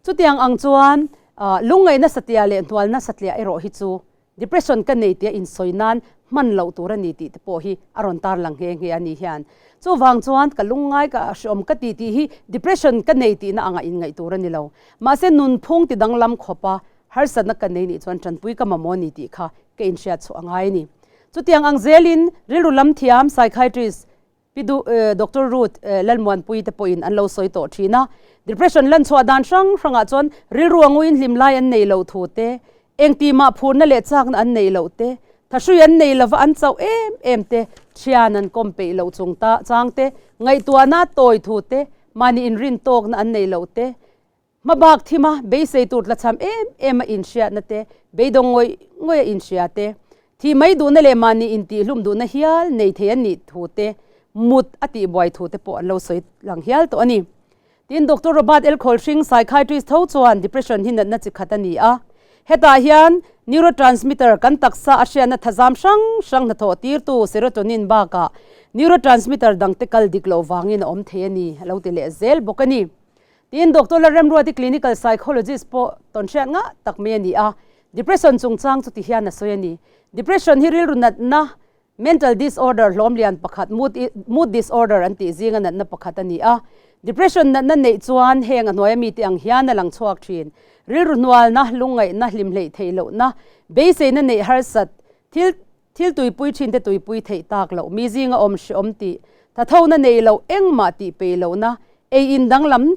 Chutiang ang chuan lungngaihna satliah leh hnualna satliah erawh hi chu Depression ka nei tia insawi nan hman loh tur a ni tih te pawh hi a rawn tarlang nghe nghe a ni hian. Chuvang chuan ka lungngai ka hreawm ka ti tih hi depression ka nei tihna angah inngaih tur a ni lo. Mahse nunphung ti danglam khawpa harsatna ka nei nih chuan tanpui ka mamawh a ni tih kha ka inhriat chhuah a ngai a ni. Chutiang ang zelin rilru lam thiam psychiatrist Pi Du Doctor Ruth Lalmuanpui te pawhin an lo sawi tawh thin a, depression lan chhuah dan hrang hrangah chuan rilru a nguiin hlim lai an nei loh thu te, engtihmah phurna leh chakna an nei loh te, thahrui an nei lova an chauh em em te, thian an kawm peih loh chung ta chang te, ngaihtuahna tawi thu te, mahni inrin tawkna an nei loh te, Hmabak thima beisei tur tlachham em em a inhriatna te, beidawng ngawih ngawih a inhria te, thih mai duhna leh mahni intihhlum duhna hial nei thei an nih thu te, mut a tihbuai thu te pawh an lo sawi lang hial tawh a ni. Tin, Doctor Robert L. Kholhring, psychiatrist tho chuan depression hi natna chi khat a ni a. Hetah hian neurotransmitter kan taksa a hriatna thazam hrang hrang hnathawh tirtu serotonin bakah neurotransmitter dangte kal dik loh vangin a awm thei a ni, a lo ti leh zel bawk a ni. Tin, Doctor Lalremruati clinical psychologist pawh tawnhriat ngah tak mai a ni a, depression chungchang chu ti hian a sawi a ni. Depression hi rilru natna, mental disorder, hlawm lian pakhat, mood mood disorder an tih zinga natna pakhat a ni a. Depression natna neih chuan heng a hnuaia mite ang hian a lang chhuak thin. Rilru hnualna, lungngaihna, hlimhleih theih lohna, beiseina neih harsat, thil thil tuipui thin te tuipui theih tak loh, mi zinga awm hreawm tih, thathona nei loh, engmah tih peih lohna, ei in danglam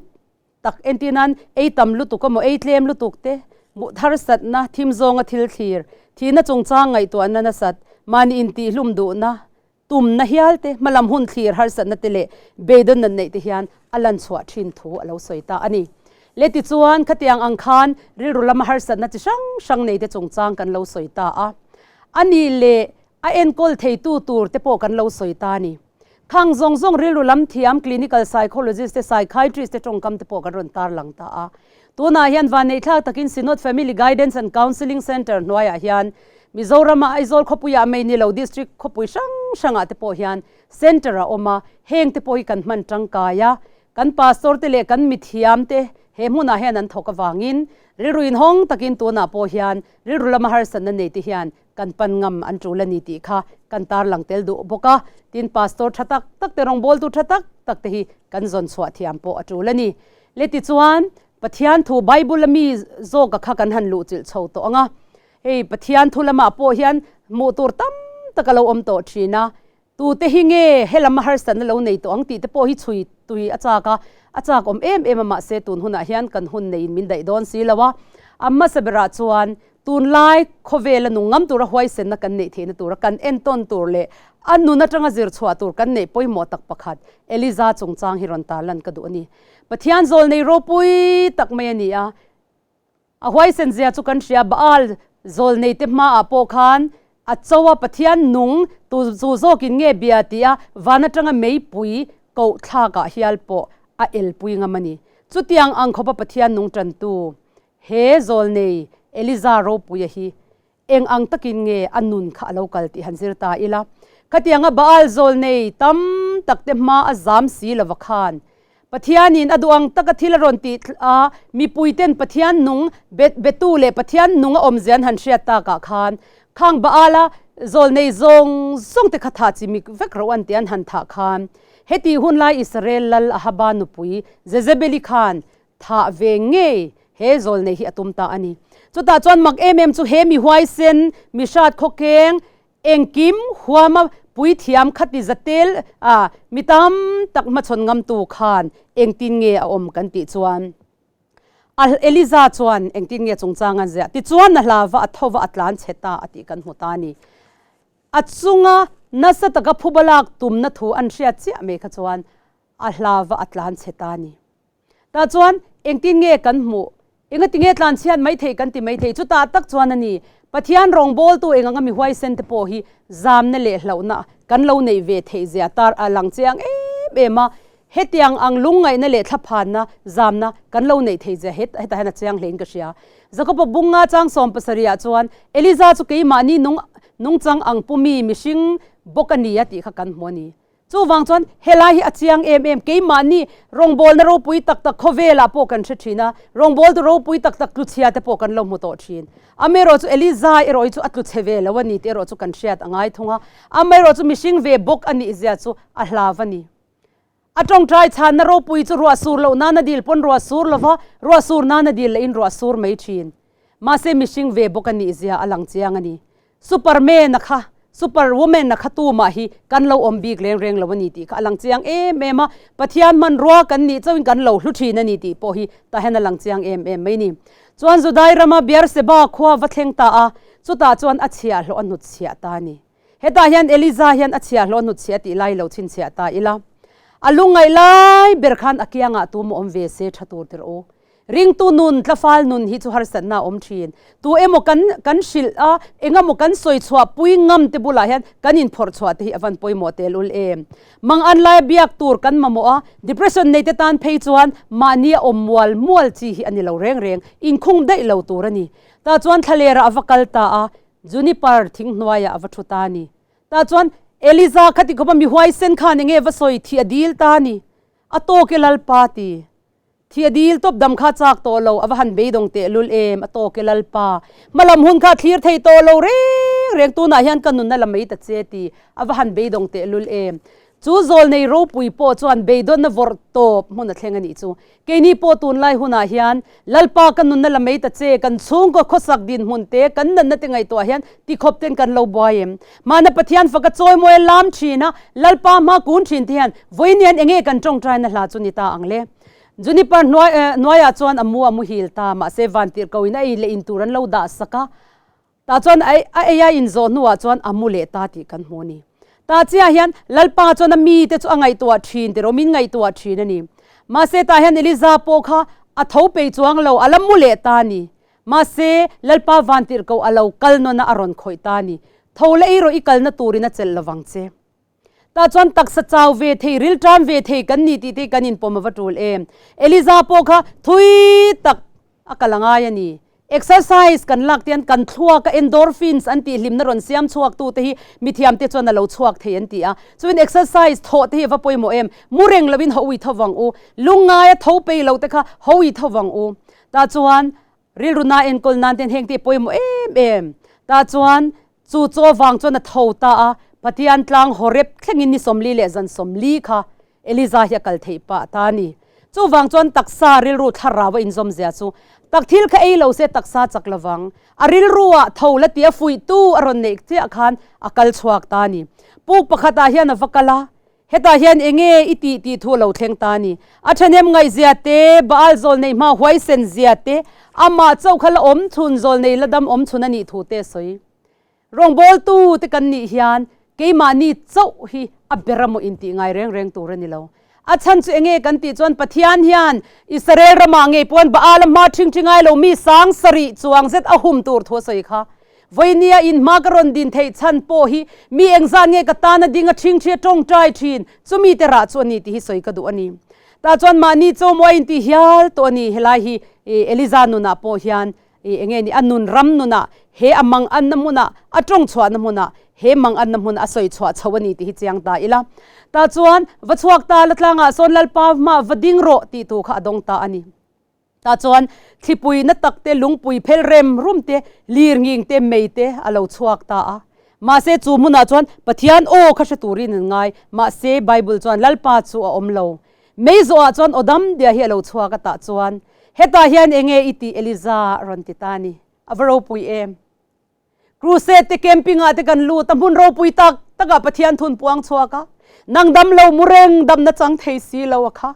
tak entir nan ei tam lutuk emaw ei tlem lutuk te, hmuh tharsatna, thim zawnga thil thlir, thihna chungchang ngaihtuahna nasat, mahni intihhlum duhna, tumna hial te, hmalam hun thlir harsatna te leh beidawn nan neih te hian a lan chhuah thin thu a lo sawi ta a ni. Le tichuan khatiang ang khan rilru lama harsatna chi hrang hrang nei te chungchang kan lo sawi ta a. A nih leh a enkawl theitu tur te pawh kan lo sawi ta a ni. Khang zawng zawng rilru lam thiam clinical psychologist te, psychiatrist te tawngkam te pawh kan rawn tarlang ta a. Tunah hian vanneihthlak takin Synod Family Guidance and Counselling Centre hnuaiah hian Mizorama Aizawl khawpuiah mai ni lo district khawpui hrang hrangah te pawh hian centre a awm a, heng te pawh hi kan hman tangkai a. Kan pastor te leh kan mithiam te he hmunah hian an thawk avangin rilru inhawng takin tunah pawh hian rilru lama harsatna nei te hian kan pan ngam an tul a ni tih kha kan tarlang tel duh bawk a. Tin, pastor tha tak tak te, rawngbawltu tha tak tak te hi kan zawn chhuah thiam pawh a tul a ni. Le tichuan, Pathian thu Bible a mi zawka kha kan han luhchilh chho tawh ang a. Hei Pathian thu lamah pawh hian hmuh tur tam tak a lo awm tawh thin a. Tute hi nge helam a harsatna lo nei tawh ang tih te pawh hi chhui tui a chak a, a chak awm em em a mahse tun hunah hian kan hun neiin min daih dawn si lo a. A hmasa berah chuan. Tunlai khawvela nung ngam tura huaisenna kan neih theihna tura kan entawn tur leh a nun atanga zir chhuah tur kan neih pawimawh tak pakhat Eliza chungchang hi rawn tarlan ka duh a ni. Pathian zawl nei ropui tak mai a ni a, a huaisen zia chu kan hria Baal zawl nei te hmaah pawh khan a cho a Pathian nung tu chu zawkin nge bia tih a van atanga meipui koh thlakah hial pawh a elpui ngam a ni. Chutiang ang khawpa Pathian nung tantu He zawlnei Eliza ropuia hi eng ang takin nge a nun kha a lo kal tih han zir ta ila. Khatianga Baal zawlnei tam tak te hma a zam si lova khan Pathianin a duh ang taka thil a rawn tih a, mipuiten Pathian nung betu leh Pathian nung a awmzia an han hriat takah khan khang Baala zawlnei zawng zawng te kha thah chimik vek ro an tih an han thah khan heti hunlai Israel lal Ahaba nupui Jezebeli khan Thah ve ngei he zawlnei hi a tum ta a ni. Chutah chuan mak em em chu he mi huaisen, mi hrat khawkeng, engkim huama puithiam khati zatel a mi tam tak hmachhawn ngamtu khan engtin nge a awm kan tih chuan a Eliza chuan engtin nge chungchang an ziah tichuan a hlava a thova a tlan chhe ta a tih kan hmu ta a ni. A chunga nasa taka phuba lak tumna thu an hriat chiah mai kha chuan a hlava a tlan chhe ta a ni. Tah chuan engtin nge kan hmuh? Engati nge tlan chhiat mai theih kan ti mai thei? Chutah tak chuan a ni, Pathian rawngbawltu eng anga mi huaisen te pawh hi zamna leh hlauhna kan lo neih ve theih zia tar a lang chiang em em a. Hetiang ang lungngaihna leh thlaphanna, zamna kan lo neih theih zia hetah hian a chiang hlein ka hria. Jakoba bunga chang 70 ah chuan Eliza chu keimahni nung nungchang ang pumi mihring bawk a ni a tih kha kan hmu a ni. Chuvang chuan helai hi a chiang em em, keimahni rawngbawlna ropui tak tak khawvelah pawh kan hre thin a, rawngbawltu ropui tak tak tluchhia te pawh kan lo hmu tawh thin. Amaherawh chu Eliza erawh hi chu a tluchhe ve lo a ni tih erawh chu kan hriat a ngai thung a, amaherawh chu mihring ve bawk a nih zia chu a hlav a ni. A tawngtai chhanna ropui chu ruah sur loh nana dil pawn ruah sur lova, ruah sur nana dil lehin ruah sur mai thin. Mahse mihring ve bawk a nih zia a lang chiang a ni. Superman a kha, Superwoman a kha tumah hi kan lo awm bik reng reng lo a ni tih kha a lang chiang em em a, Pathian hmanrua kan nih chauhin kan lo hlu thin a ni tih pawh hi tah hian a lang chiang em em mai ni. Chuan Judai rama Beerseba khua va thleng ta a, chutah chuan a chhiahhlawh a hnutchhiah ta a ni. Hetah hian Eliza hian a chhiahhlawh a hnutchhiah tih lai lo chhinchhiah ta ila, a lungngaih lai ber khan a kiangah tum a awm ve se tha tur tirh u. Ringtu nun, tlafal nun hi chu harsatna a awm thin. Tu emaw kan kan hrilh a, engemaw kan sawi chhuah pui ngam te bulah hian kan inphawrh chhuah te hi a van pawimawh tel ul em. Mang an laia biak tur kan mamawh a, depression nei te tan phei chuan mahni a awm mual mual chi hi a ni lo reng reng, inkhung daih lo tur a ni. Tah chuan thlalerah a va kal ta a, juniper thing hnuaiah a va thu ta a ni. Tah chuan Eliza khati khawpa mi huaisen khan enge va sawi thih a dil ta a ni. A tawk e Lalpa ti. Thi a dil tawp dam kha chak tawh lo, a va han beidawng teh lul em, a tawk e Lalpa. Hmalam hun kha thlir thei tawh lo reng reng, tunah hian ka nunna la mai ta che ti, a va han beidawng teh lul em. Chu zawlnei ropui pawh chuan beidawnna vawrh tawp hmun a thleng a nih chu. Keini pawh tunlai hunah hian Lalpa ka nunna la mai ta che, kan chhungkaw khawsak dinhmun te, kan natna te ngaihtuah hian tikhawp ten kan lo buai em? Mahna Pathian faka chawimawi a lam thin a, Lalpa hma kun thin te hian vawiin enge kan tawngtaina hla chu ni ta ang le? Juniper hnuai hnuaiah chuan a mu a muhil ta, mahse vantirhkoh in a ei leh in tur an lo dah sak a, Tah chuan a a ei a inzawh hnuah chuan a mu leh ta tih kan hmu a ni. Tah chiah hian Lalpa chuan a mite chu a ngaihtuah thin tih rawh, min ngaihtuah thin a ni. Mahse tah hian Eliza pawh kha a tho pei chuang lo, a la mu leh ta a ni. Mahse Lalpa vantirhkoh a lo kal nawn a, a rawn khawih ta a ni. Tho la ei rawh i kalna turin a chelh lovang che. Tah chuan taksa chau ve thei, rilṭam ve thei kan ni tih te hi kan inpawm a va ṭul em. Eliza pawh kha thui tak a kal a ngai a ni. Exercise kan lak te hian kan thluaka endorphins an tih hlimna rawn siam chhuak tu te hi mithiam te chuan a lo chhuak thei an ti a. Chuin exercise thawh te hi a va pawimawh em. Mu reng loin ho ui tho vang u. Lungngaia tho pei lo te kha ho ui tho vang u. Tah chuan Rilru na enkawl nan ten heng te pawimawh em em. Tah chuan chu chaw vang chuan a tho ta a, Pathian tlang Horeb thlengin ni 40 leh zan 40 kha Eliza hi a kal theih pah ta a ni. Chuvang chuan taksa rilru thlarau a inzawm zia chu tak thil kha ei lo se taksa chak lovang. A rilru ah tho la tia fuihtu a rawn neih chiah khan a kal chhuak ta a ni. Puk pakhat ah hian a va kal a. Hetah hian enge i tih tih thu a lo thleng ta a ni. A thahnem ngaihzia te, Baal zawl nei hma huaisen zia te, amah chauh kha la awm chhun zawl nei la dam awm chhun a nih thu te a sawi. Rawngbawltu te kan nih hian keimahni chauh hi a ber a maw intih ngai reng reng tur a ni lo. A chhan chu enge kan tih chuan Pathian hian Israel ramah ngei pawn Baal a hma ṭhing ṭhi ngai lo mi sang sarih chuang zet a hum tur thu a sawi kha. Vawinia in hma ka rawn din theih chhan pawh hi mi engzat nge ka tan a ding a ṭhing ṭhi a ṭawngṭai ṭhin chumi te rah chu a ni tih hi sawi ka duh a ni. Tah chuan mahni chawmaw a intih hial tawh a ni. Helai hi Eliza nunah pawh hian I enge ni a nun ram nunah he a mang anna hmunah a tawng chhuahna hmunah he mang anna hmun a sawi chhuah chho a ni tih hi chiang ta ila. Tah chuan va chhuak ta la tlangah sawn Lalpa hma va ding rawh tih tu kha a dawng ta a ni. Tah chuan thlipui na tak te lungpui phel rem rum te lir nging te mei te a lo chhuak ta a. Mahse chu hmunah chuan Pathian aw kha hre turin an ngai. Mahse Bible chuan Lalpa chu a awm lo. Mei zawhah chuan aw dam dia hi a lo chhuak a tah chuan, Hetah hian enge i tih Eliza a rawn ti ta a ni. A va ropui em? Crusade te camping ah te kan lut a, hmun ropui tak takah Pathian thun puang chhuak a, nang dam lo mu reng damna chang thei si lo a kha.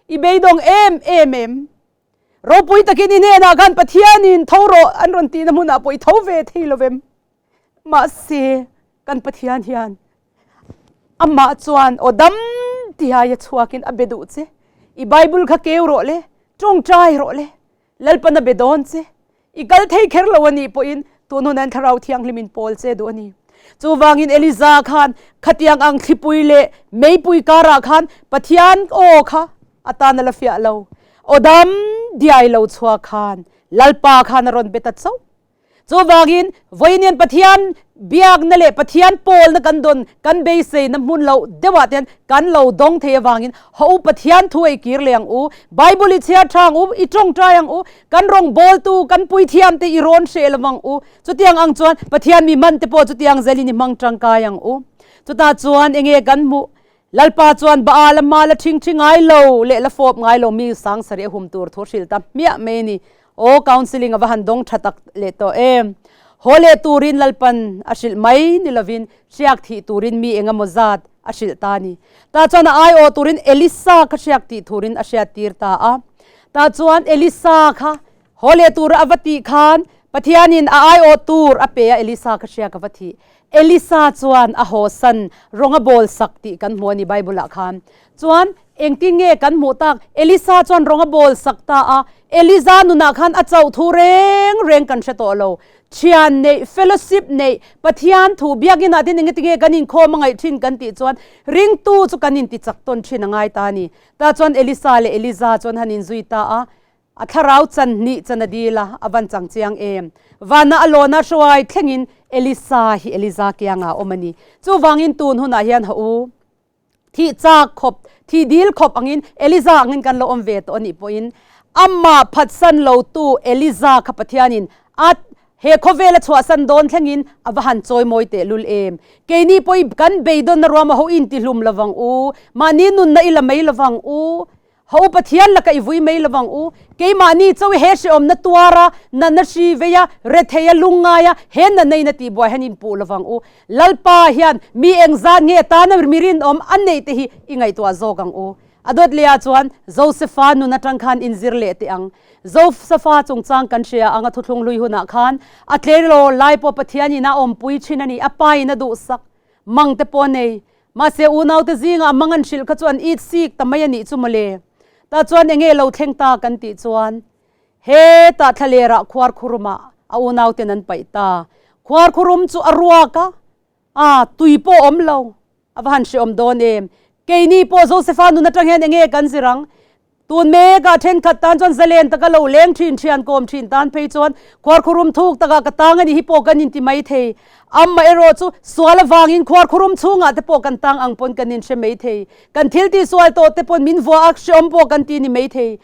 I beidawng em em em? Ropui takin i hnenah khan Pathianin tho rawh an rawn tihna hmunah pawh i tho ve thei lo vem. Mahse, kan Pathian hian amah chuan aw dam tihaia chhuakin a be duh che. I Bible kha keu rawh le, tawngtai rawh le, Lalpan a be dawn che. I kal thei kher lo a nih pawhin tun hun an Thlarau Thianghlimin pawl che duh a ni. Chuvangin Eliza khan khatiang ang thlipui leh meipui karah khan Pathian aw kha a tan a la fiah lo. Aw dam diai lo chhuak khan Lalpa khan a rawn be ta chauh. Chuvangin, vawiin Pathian biakna leh Pathian pawlna kan dawn, kan beiseina hmun loh deuhah te hian kan lo dawng thei avangin haw u Pathian thu ei kir leh ang u, Bible i chhiar tha ang u, i tawngtai ang u, kan rawngbawltu, kan puithiamte i rawn hreh lo ang u. Chutiang ang chuan Pathian mi hmante pawh chutiang zelin i hmang tangkai ang u. Chutah chuan enge kan hmuh? Lalpa chuan Baal a hma la ṭhingṭhi ngai lo leh la fawp ngai lo mi sangsarih a hum tur thu hrilh ta hmiah mai a ni. Aw counselling a va han dawng ṭha tak leh tawh em! Haw leh turin Lalpan a hrilh mai ni lovin hriak thih turin mi eng emaw zat a hrilh ta a ni. Tah chuan a aiawh turin Elisa kha hriak tih turin a hriattir ta a. Tah chuan Elisa kha Haw leh tur a va tih khan Pathianin a aiawh tur a pe a, Elisa ka hria ka va thih. Elisa chuan a hawsan rawng a bawl sak tih kan hmu a ni Bible ah khan. Chuan engtin nge kan hmuh tak? Elisa chuan rawng a bawl sak ta a, Eliza nunah khan a chauh thu reng reng kan hre tawh lo. Thian neih, fellowship neih, Pathian thu biakinah te engati nge kan inkhawm a ngaih thin kan tih chuan ringtu chu kan inti chak tawn thin a ngai ta a ni. Tah chuan Elisa leh Eliza chuan han inzui ta a, A thlarau chan hnih chan a dil a, a van chang chiang em. Vana a lawna hruai thlengin Elisa hi Eliza kiangah a awm a ni. Chuvangin tun hunah hian ha u, thih chak khawp, thih dil khawp angin Eliza angin kan lo awm ve tawh a nih pawhin amah phatsan lotu Eliza kha Pathianin a he khawvel a chhuahsan dawn thlengin a va han chawimawi tehlul em. Keini pawh kan beidawnna ruama ho intihlum lovang u, mahni nunna i la mai lovang u, Ho Pathian laka i vui mai lovang u. Keimahni chawi he hrehawmna tuara, natna hri veia, retheia, lungngaia, he natna in a tihbuai hian inpuh lovang u. Lalpa hian mi engzat nge tana mi rinawm a neih te hi i ngaihtuah zawk ang u. A dawt lehah chuan Josefa nun atang khan inzir leh teh ang. Josefa chungchang kan hria ang a thuthlung hlui hunah khan a tleirawl lai pawh Pathianin a awmpui thin a ni, a pa in a duhsak mang te pawh a nei. Mahse unaute zingah mang an hrilh kha chu an it sik ta mai a nih chu mawle. Tah chuan enge lo thleng ta kan tih chuan hetah thlalerah khuarkhurumah a unauten an paih ta. Khuarkhurum chu a ruak a, a tui pawh a awm lo. A va han hreawm dawn em. Keini pawh Josefa nun atang hian enge kan zir ang? Tun mekah thenkhat tan chuan zalen taka lo leng thin thian kawm thin tan phei chuan khuarkhurum thuk takah ka tang a ni hi pawh kan inti mai thei. Amah erawh chu sual avangin khuarkhurum chhungah te pawh kan tang ang pawn kan inhre mai thei. Kan thil tih sual tawh te pawn min vuah a hreawm pawh kan ti ni mai thei.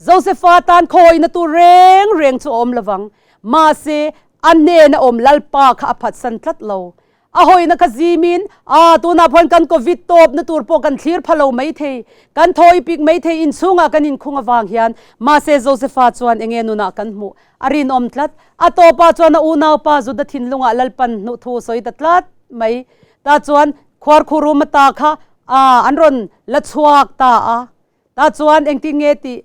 Josefa tan khawhawihna tur reng reng chu a awm lovang. Mahse, a hnena awm Lalpa kha a phatsan tlat lo. A hawina kha zimin, Aa, tunah pawhin kan Covid tawpna tur pawh kan thlir pha lo maithei, kan thawi pik maithei, inchhungah kan inkhung avang hian. Mahse, Josefa chuan enge nunah kan hmuh? A rinawm tlat. A tawpah chuan a unaupa Juda thinlungah Lalpan hnuh thu sawi ta tlat mai. Tah chuan khuarkhurum ata kha A, an rawn la chhuak ta a. Tah chuan engtin nge tih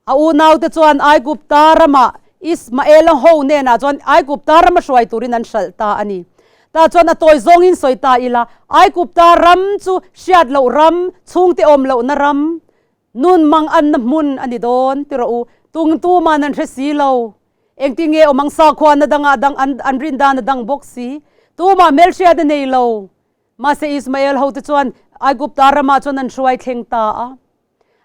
a unaute chuan Aigupta ramah Ismaela ho hnenah chuan Aigupta rama hruai turin an hralh ta a ni. Tah chuan a tawi zawngin sawi ta ila, Aigupta ram chu hriat loh ram, chhungte awm lohna ram, nun mang anna hmun a ni dawn ti rawh u. Tung tuman an hre si lo. Engtin nge awm ang sakhuana dangah dang an rin dan a dang bawk si. Tumah hmelhriat a nei lo. Mahse Ismael hote chuan Aigupta ramah chuan an hruai thleng ta a.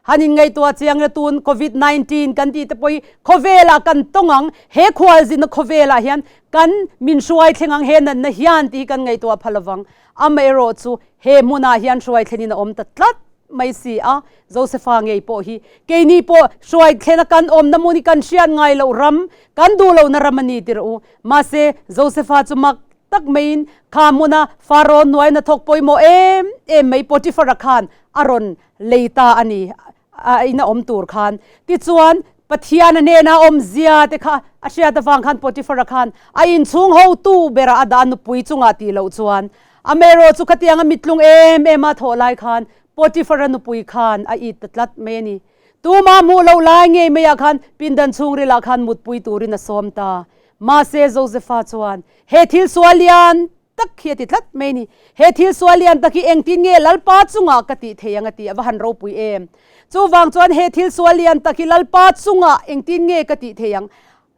Han inngaihtuah chiang la tun Covid 19 kan tih te pawh hi khawvelah kan tawng ang, he khualzina khawvelah hian kan min hruai thleng ang he natna hian tih hi kan ngaihtuah pha lovang. Amaherawh chu he hmunah hian hruai thlenin a awm ta tlat mai si a, Josefa ngei pawh hi keini pawh hruai thlena kan awmna hmun hi kan hriat ngai loh ram, kan duh lohna ram a ni tirh u. Mahse Josefa chu mak tak maiin kha hmuna Pharaoh hnuai hnathawk pawimawh em em mai Potiphar-a khan a rawn lei ta a ni, a ina awm tur khan. Tichuan, Pathian a hnena awmzia te kha a hriat avang khan Potiphar-a khan a inchhung hotu berah a dah a nupui chungah tih loh chuan amaherawh chu khatianga mittlung em em a thawh lai khan Potiphar-a nupui khan a it ta tlat mai a ni. Tuma hmuh loh lai ngei maiah khan pindan chhungrilah khan mutpui turin a sawm ta. Mahse, Josefa chuan he thil sual lian tak hi a ti tlat mai a ni. He thil sual lian tak hi engtin nge Lalpa chungah ka tih thei ang a ti a va han ropui em. Chuvang chuan he thil sual lian tak hi Lalpa chungah engtin nge ka tih thei ang?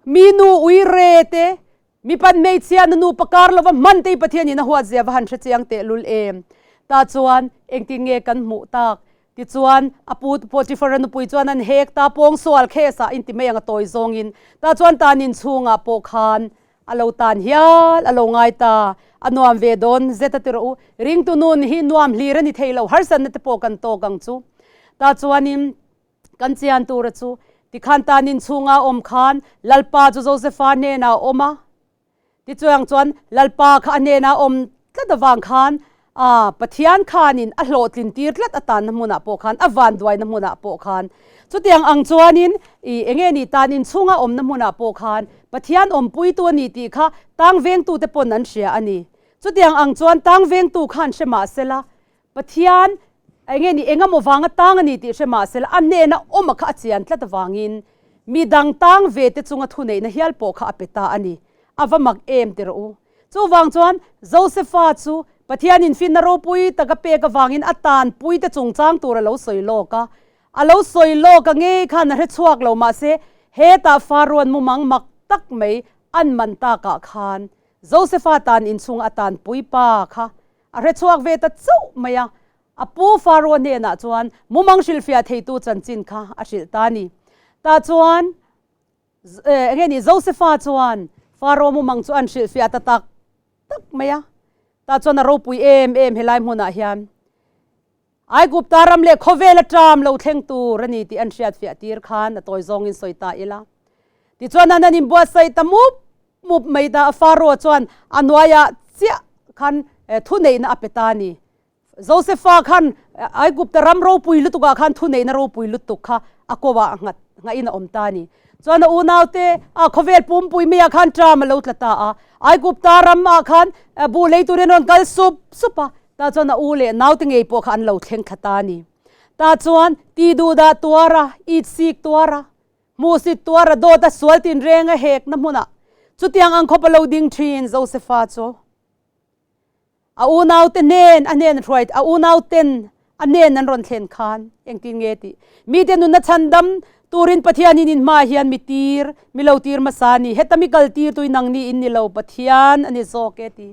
Mi nu ui re te, mi pan hmeichhia na nupa kar lova hman te hi Pathianin a huat zia va han hre chiang tehlul em. Tah chuan engtin nge kan hmuh tak? Tichuan, a pu Potiphar-a nupui chuan an hek ta, pawngsual case-ah inti mai ang a tawi zawngin. Tah chuan tan inchhungah pawh khan a lo tan hial, a lo ngai ta. A nuam ve dawn zet a ti rawh u. Ringtu nun hi nuam hlir a ni thei lo, harsatna te pawh kan tawk ang chu. Tah chuanin kan chian tura chu, tikhan tan inchhunga awm khan Lalpa chu Josefa hnenah a awm a. Tichuang chuan Lalpa kha a hnena awm tlat avang khan a Pathian khanin a hlawhtlin tir tlat atanna hmunah pawh khan a vanduaina hmunah pawh khan chutiang ang chuanin i enge ni tan inchhunga awmna hmunah pawh khan Pathian awmpuitu a ni tih kha tang vengtute pawn an hria a ni. Chutiang ang chuan tang vengtu khan hre mah sela Pathian enge ni engemaw vanga tang a ni tih hre mah sela a hnena awma kha a chian tlat avangin mi dang tang ve te chunga thuneihna hial pawh kha a pe ta a ni. A va mak em ti rawh u. Chuvang chuan Josefa chu Pathianin finna ropui taka pek avangin a tanpui te chungchang tur a lo sawi lawk a. A lo sawi lawk a ngei khan a hre chhuak lo mahse hetah Faroan mumang mak tak mai an man takah khan Josefa tan inchhunga a tanpui pa kha A hre chhuak ve ta chauh mai a, a pu Faro hnenah chuan mumang hrilhfiah theitu chanchin kha a hrilh ta a ni. Tah chuan enge ni Josefa chuan Faro mumang chu an hrilhfiah ta tak tak mai a, tah chuan a ropui em em helai hmunah hian Aigupta ram leh khawvel a ṭam lo thleng tur a ni tih an hriatfiah tir khan a tawi zawngin sawi ta ila. Tichuan an an inbuatsaih ta mup mup mai ta a, Faro chuan a hnuaiah chiah khan thuneihna a pe ta a ni. Josefa khan Aigupta ram ropui lutukah khan thuneihna ropui lutuk kha a kawah a nghat nghahin a awm ta a ni. Chuan a unaute a khawvel pumpui maiah khan ṭam a lo tla ta a, Aigupta ramah khan buh lei turin a rawn kal sup sup a, Tah chuan a u leh naute ngei pawh kha an lo thleng thla ta a ni. Tah chuan ti duhdah tuar a, it sik tuar a, hmuhsit tuar a, dawt a, sual tinreng a hekna hmunah chutiang ang khawp a lo ding thin Josefa chu a unaute hnen a hnen hruai a unauten a hnen an rawn thlen khan engtin nge tih mite nunna chhandam turin Pathianin in hmaah hian mi tir mi lo tir hmasa a ni heta mi kal tir tui nangni in ni lo Pathian a ni zawk e ti.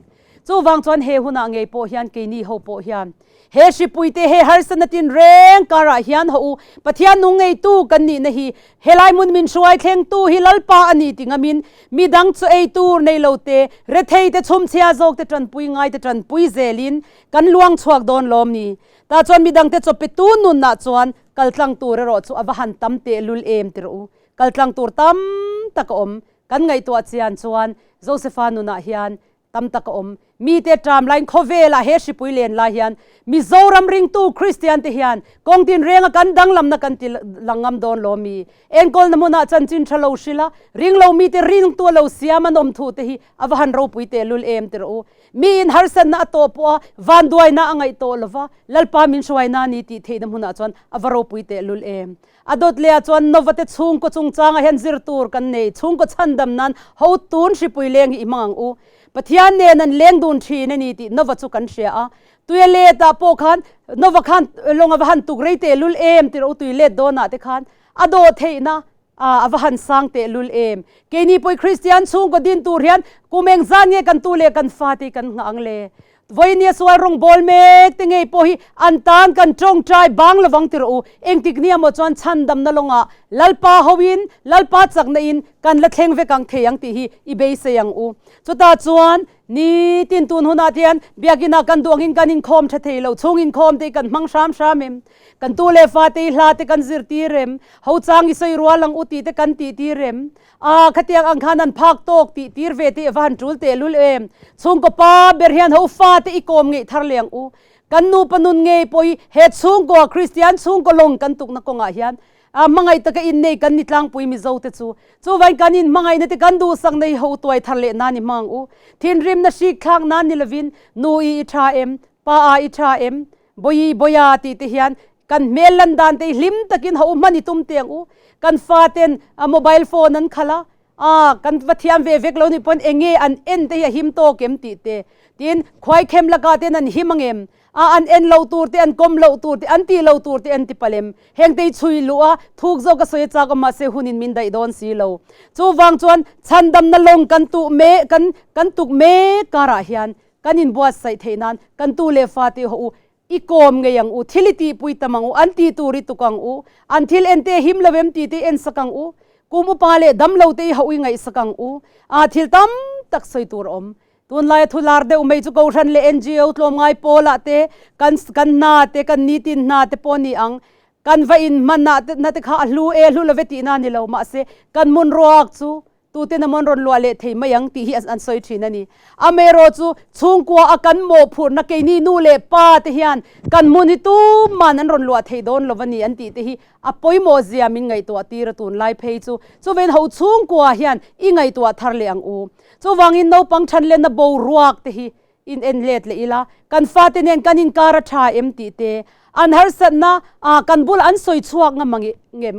Chuvang chuan he hunah ngei pawh hian keini ho pawh hian he hripuite he harsatna tinreng karah hian haw u Pathian nung ngeitu kan nihna hi helai hmun min hruai thlengtu hi Lalpa a ni ti ngamin midang chu ei tur nei lo te rethei te chhumchhia zawk te tanpui ngai te tanpui zelin kan luang chhuak dawn lawm ni. Tah chuan midangte chawpetu nunah chuan kaltlang tur erawh chu a va han tam tehlul em ti rawh u. Kaltlang tur tam tak a awm. Kan ngaihtuah chian chuan Josefa nunah hian tam tak a awm. Mite ṭam laiin khawvelah he hripui len lai hian Mizoram ringtu Kristian te hian kawng tinrenga kan danglamna kan ti lang ngam dawn lo mi? Enkawlna hmunah chanchin ṭha lo hrilh a, ring lo mite ringtu a lo siam an awm thu te hi a va han ropui tehlul em ti rawh u. Miin harsatna a tawh pawh a, vanduaina a ngaih tawh lova, Lalpa min hruaina a ni tih theihna hmunah chuan a va ropui tehlul em. A dawt leh ah chuan Nova te chhungkaw chungchangah hian zir tur kan nei, chhungkaw chhandam nan ho tun hripui leng hi i hmang ang u. Pathian nen an leng dun thin a ni tih Nova chu kan hria a. Tuia let ah pawh khan Nova khan lawng a va han tuk rei tehlul em tih rawh u tui let dawn ah te khan a dawh theihna a va han sang tehlul em. Keini pawh i Kristian chhungkaw din tur hian kum engzan nge kan tu leh kan fate hi kan nghah ang le? Vawinia sual rawngbâwl mek te ngei pawh hi an tân kan ṭawngṭai bâng lovang ti rawh u. Engtik nia maw chuan chhandamna lawngah Lalpa hoin, Lalpa chakna in kan la thleng vek ang thei ang tih hi i beisei ang u. Chutah chuan nitin tun hunah te hian biakinah kan duh angin kan inkhâwm ṭha thei lo, chhung inkhâwm te hi kan hmang hrâm hrâm em? Kan tu leh fa te hi hla te kan zirtîr em? Ho chang i sawi rual ang u tih te kan tihtîr em? A, khatiang ang khan an phak tawk tih tir ve teh va han tul teh lul em. Chhungkaw pa ber hian ho fate i kawm ngeih thar leh ang u. Kan nupa nun ngei pawh hi he chhungkaw Kristian chhungkaw lawng kan tukna kawngah hian a hmangaih taka innei kan ni tlangpui Mizo te chu. Chuvain kan inhmangaihna te kan duhsak nei ho tuai thar leh nan i hmang ang u. Thinrimna hrik thlak nan ni lovin nu i i tha em, pa a i tha em, Bawi Bawia tih te hian kan hmel lan dan te hi hlim takin ho hman i tum teh ang u. Kan fa ten a mobile phone an khalh a, a kan va thiam ve vek lo nih pawn enge an en te hi a him tawk em tih te. Tin, khuaikhem lakah ten an him ang em? A an en loh tur te, an kawm loh tur te, an tih loh tur te an ti palh em? Heng te hi chhui luh a, thuk zawk a sawi a chak a mahse hunin min daih dawn si lo. Chuvang chuan chhandamna lawng kan tuh mek kan kan tuk mek karah hian Kan inbuatsaih theih nan kan tu leh fa tih hawh u, i kawm ngei ang u, thil i tihpui tam ang u, an tih tur i tuk ang u, an thil en te him lo em tih te i en sak ang u, kum upa leh dam lo te i hauh i ngaihsak ang u, aa thil tam tak sawi tur a awm. Tunlaia thu lar deuh mai chu Kohhran leh NGO tlawmngai pawlah te kan kan hna te kan nitin hna te pawh a ni ang. Kan va inhman ah na te kha a hlu e hlu love tihna a ni lo mahse kan hmun ruak chu Tuten a mawn rawn luah leh thei mai ang tih hi an sawi thin a ni. Amaherawh chu chhungkua a kan mawhphurhna keini nu leh pa te hian kan hmun hi tuman an rawn luah thei dawn lo a ni an tih te hi a pawimawh zia min ngaihtuah tir a tunlai phei chu. Chuvein ho chhungkua hian i ngaihtuah thar leh ang u. Chuvangin naupang thanlenna boruak te hi In en let leh ila, kan fate nen kan inkar a tha em tih te, an harsatna ah kan bulah an sawi chhuak ngam ang ngem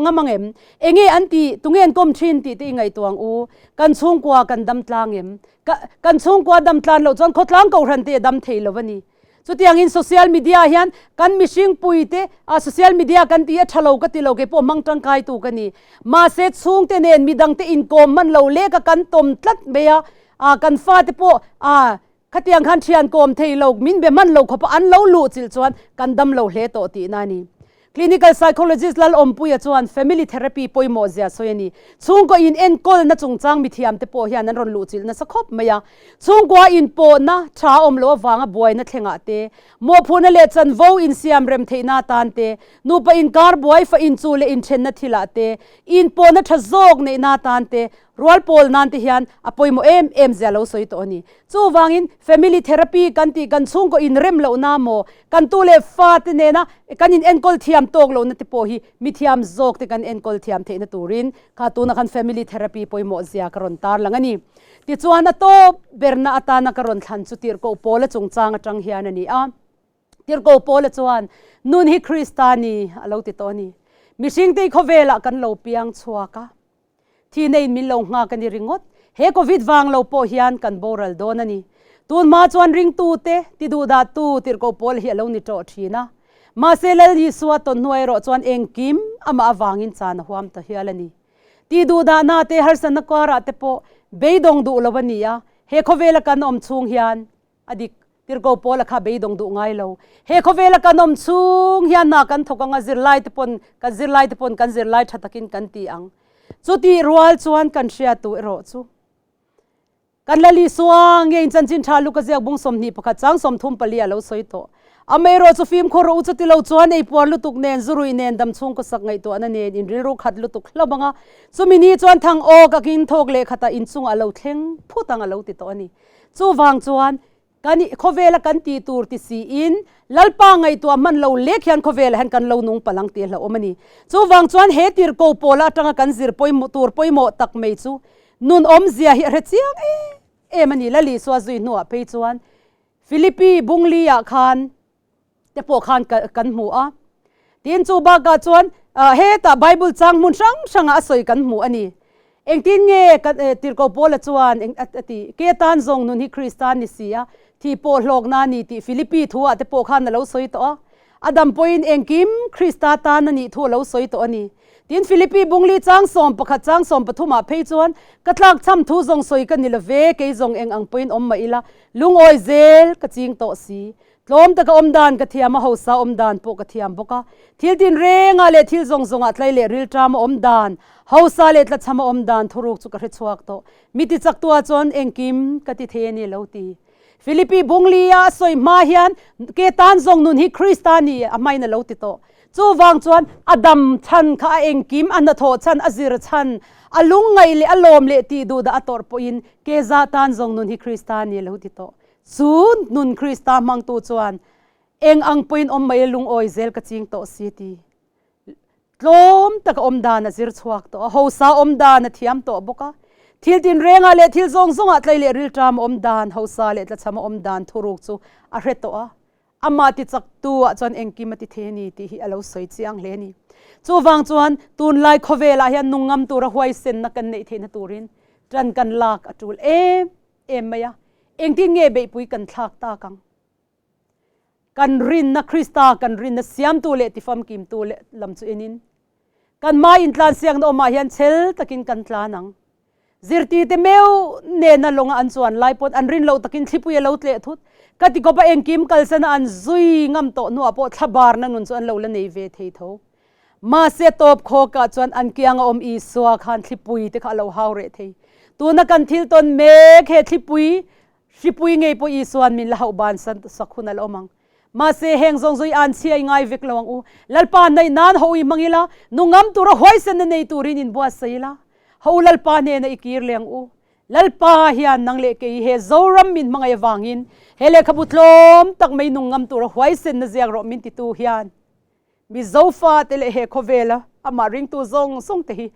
ngam ang em? Enge an tih, tunge an kawm thin tih te i ngaihtuah ang u. Kan chhungkua kan dam tlang em? Ka kan chhungkua dam tlan loh chuan khawtlang kohhran te a dam thei lo a ni. Chutiangin social media ah hian kan mihring pui te ah social media kan tih a tha lo ka ti lo keipawh hmang tangkai tu ka ni. Mahse chhungte nen midangte inkawm hman lo leka kan tawm tlat mai a, A kan fate pawh a khatiang khan thian kawm thei lo, min be hman lo khawpa an lo luh chilh chuan kan dam lo hle tawh tihna a ni. Clinical psychologist Lalawmpuia chuan family therapy pawimawh zia sawi a ni. Chhungkaw in enkawlna chungchang mithiam te pawh hian an rawn luh chilh nasa khawp mai a. Chhungkua inpawhna tha awm loh avanga buaina thlengah te, mawhphurhna leh chanvo insiam rem theihna atan te, nupa inkar buai fa inchuh leh inthenna thilah te, inpawhna tha zawk neihna atan te, Rual pawl nan te hian a pawimawh em em zia lo sawi tawh a ni. Chuvangin family therapy kan tih kan chhungkaw inrem lohna maw, kan tu leh fa te nena kan in enkawl thiam tawk lohna te pawh hi mithiam zawk te kan enkawl thiam theihna turin kha tunah khan family therapy pawimawh zia ka rawn tarlang a ni. Tichuan a tawp berna atana ka rawn thlan chu tirhkoh pawla chungchang atang hian a ni a. Tirhkoh Paula chuan, Nun hi Krista ni a lo ti tawh a ni. Mihringte hi khawvelah kan lo piang chhuak a. Thihna in min lo nghak a ni ringawt. He Covid vang lo pawh hian kan boral dawn a ni. Tun hma chuan ringtute ti duhdahtu tirhkoh pawl hi a lo ni tawh thin a. Mahse Lal Isua tawn hnuai erawh chuan engkim amah avangin chan a huam ta hial a ni. Ti duhdahna te harsatna karah te pawh beidawng duh lo a ni a. He khawvela kan awm chhung hian A dik, tirhkoh Paula kha beidawng duh ngai lo. He khawvela kan awm chhung hian hna kan thawk ang a, zirlai te pawn, kan zirlai te pawn kan zirlai tha takin kan ti ang. Chutih rual chuan kan hriattu erawh chu kan la Lisua nge in chanchin tha Luka ziak bung 21 chang 34 a lo sawi tawh. Amaherawh chu fimkhur rawh u chuti lo chuan ei puar lutuk nen, zurui nen, dam chhungkaw sak ngaihtuahna nen in rilru khat lutuk hlauh ang a, chumi ni chuan thang awk akin thawk leh khatah inchungah a lo thleng phut ang a lo ti tawh a ni. Chuvang chuan kan khawvela kan tih tur ti siin Lalpa ngaihtuah hman lo lek hian khawvelah hian kan lo nung palh ang tih a hlauhawm a ni. Chuvang chuan he tirhko pawla atanga kan zir pawimawh tur pawimawh tak mai chu nun awmzia hi a hre chiang em em a ni. Lal Isua zui hnuah phei chuan Philippi Bungli-ah khan te pawh khan kan hmu a. Tin chu bakah chuan hetah Bible chang hmun hrang hrangah a sawi kan hmu a ni. Engtin nge kan tirhkoh Paula chuan eng a ti? Ke tan zawng nun hi Krista ni si a, thi pawh hlawkna a ni tih Philippi thuah te pawh khan a lo sawi tawh a. A dam pawhin engkim Krista tan a nih thu a lo sawi tawh a ni. Tin Philippi bungli chang 11 chang sawmpathumah phei chuan ka tlakchham thu zawng sawi ka ni lo ve, kei zawng eng ang pawhin awm mah ila, lungawi zel ka ching tawh si. Tlawm taka awm dan ka thiam a, hausa awm dan pawh ka thiam bawk a. Thil tinrengah leh thil zawng zawngah tlai leh rilṭama awm dan, hausa leh tlachhama awm dan thuruk chu ka hre chhuak tawh. Mi ti chaktua chuan engkim ka ti thei a ni lo ti. Philippi Bunglia a sawi hma hian ke tan zawng nun hi Krista ni a hmain a lo ti tawh. Chuvang chuan a dam chhan kha a engkim, a hnathawh chhan, a zir chhan, a lungngaih leh a lawm leh tih duh dah a tawrh pawhin ke za tan zawng nun hi Krista ni a lo ti tawh. Chu nun Krista hmangtu chuan eng ang pawhin awm mai lungawi zel ka ching tawh si ti. Tlawm taka awm dan a zir chhuak tawh a, hausa awm dan a thiam tawh bawk a. Thil tinrengah leh thil zawng zawngah tlai leh rilṭam awm dan, hausa leh tlachham a awm dan thuruk chu a hre tawh a. Amah ti chaktu ah chuan engkim a ti thei a ni tih hi a lo sawi chiang hle a ni. Chuvang chuan tunlai khawvelah hian nungngam tura huaisenna kan neih theihna turin ṭan kan lak a ṭul em em mai a, engtin nge beihpui kan thlak tak ang? Kan rinna Krista kan rinna siamtu leh tifamkimtu leh lam chu enin kan hma intlansiakna awmah hian chhel takin kan tlan ang. Zirtite meuh nena lawnga an chuan lai pawn an rin loh takin thlipui a lo tleh thut. Ka ti kawp a engkim kalsana an zui ngam tawh hnuah pawh thlabarna nun chu an lo la nei ve thei tho. Mahse tawp khawkah chuan an kianga awm Isua khan thlipui te kha a lo hau reh thei. Tuna kan thil tawn mek he thlipui, hripui ngei pawh Isua'n min la hauh ban sak hun a la awm ang. Mahse heng zawng zawng i an chhia i ngai vek lo ang u. Lalpa naih nan ho i hmang ila, nungam tura huaisenna nei turin in buatsaih ila, ho Lalpa hnena i kir leh ang u. Lalpa hian nang leh kei he Zoram min hmangaih avangin he lehkhabu tlawm tak mai nungam tura huaisenna ziak rawh min titu hian Mizo fate leh he khawvela amah ringtu zawng zawng te hi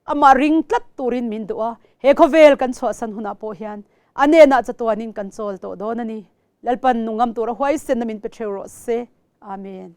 amah ring tlat turin min duh a, he khawvel kan chhuahsan hunah pawh hian a nenah chatuanin kan chawl tawh dawn a ni. Lalpan nungam tura huaisenna min pe theu rawh se. Amen.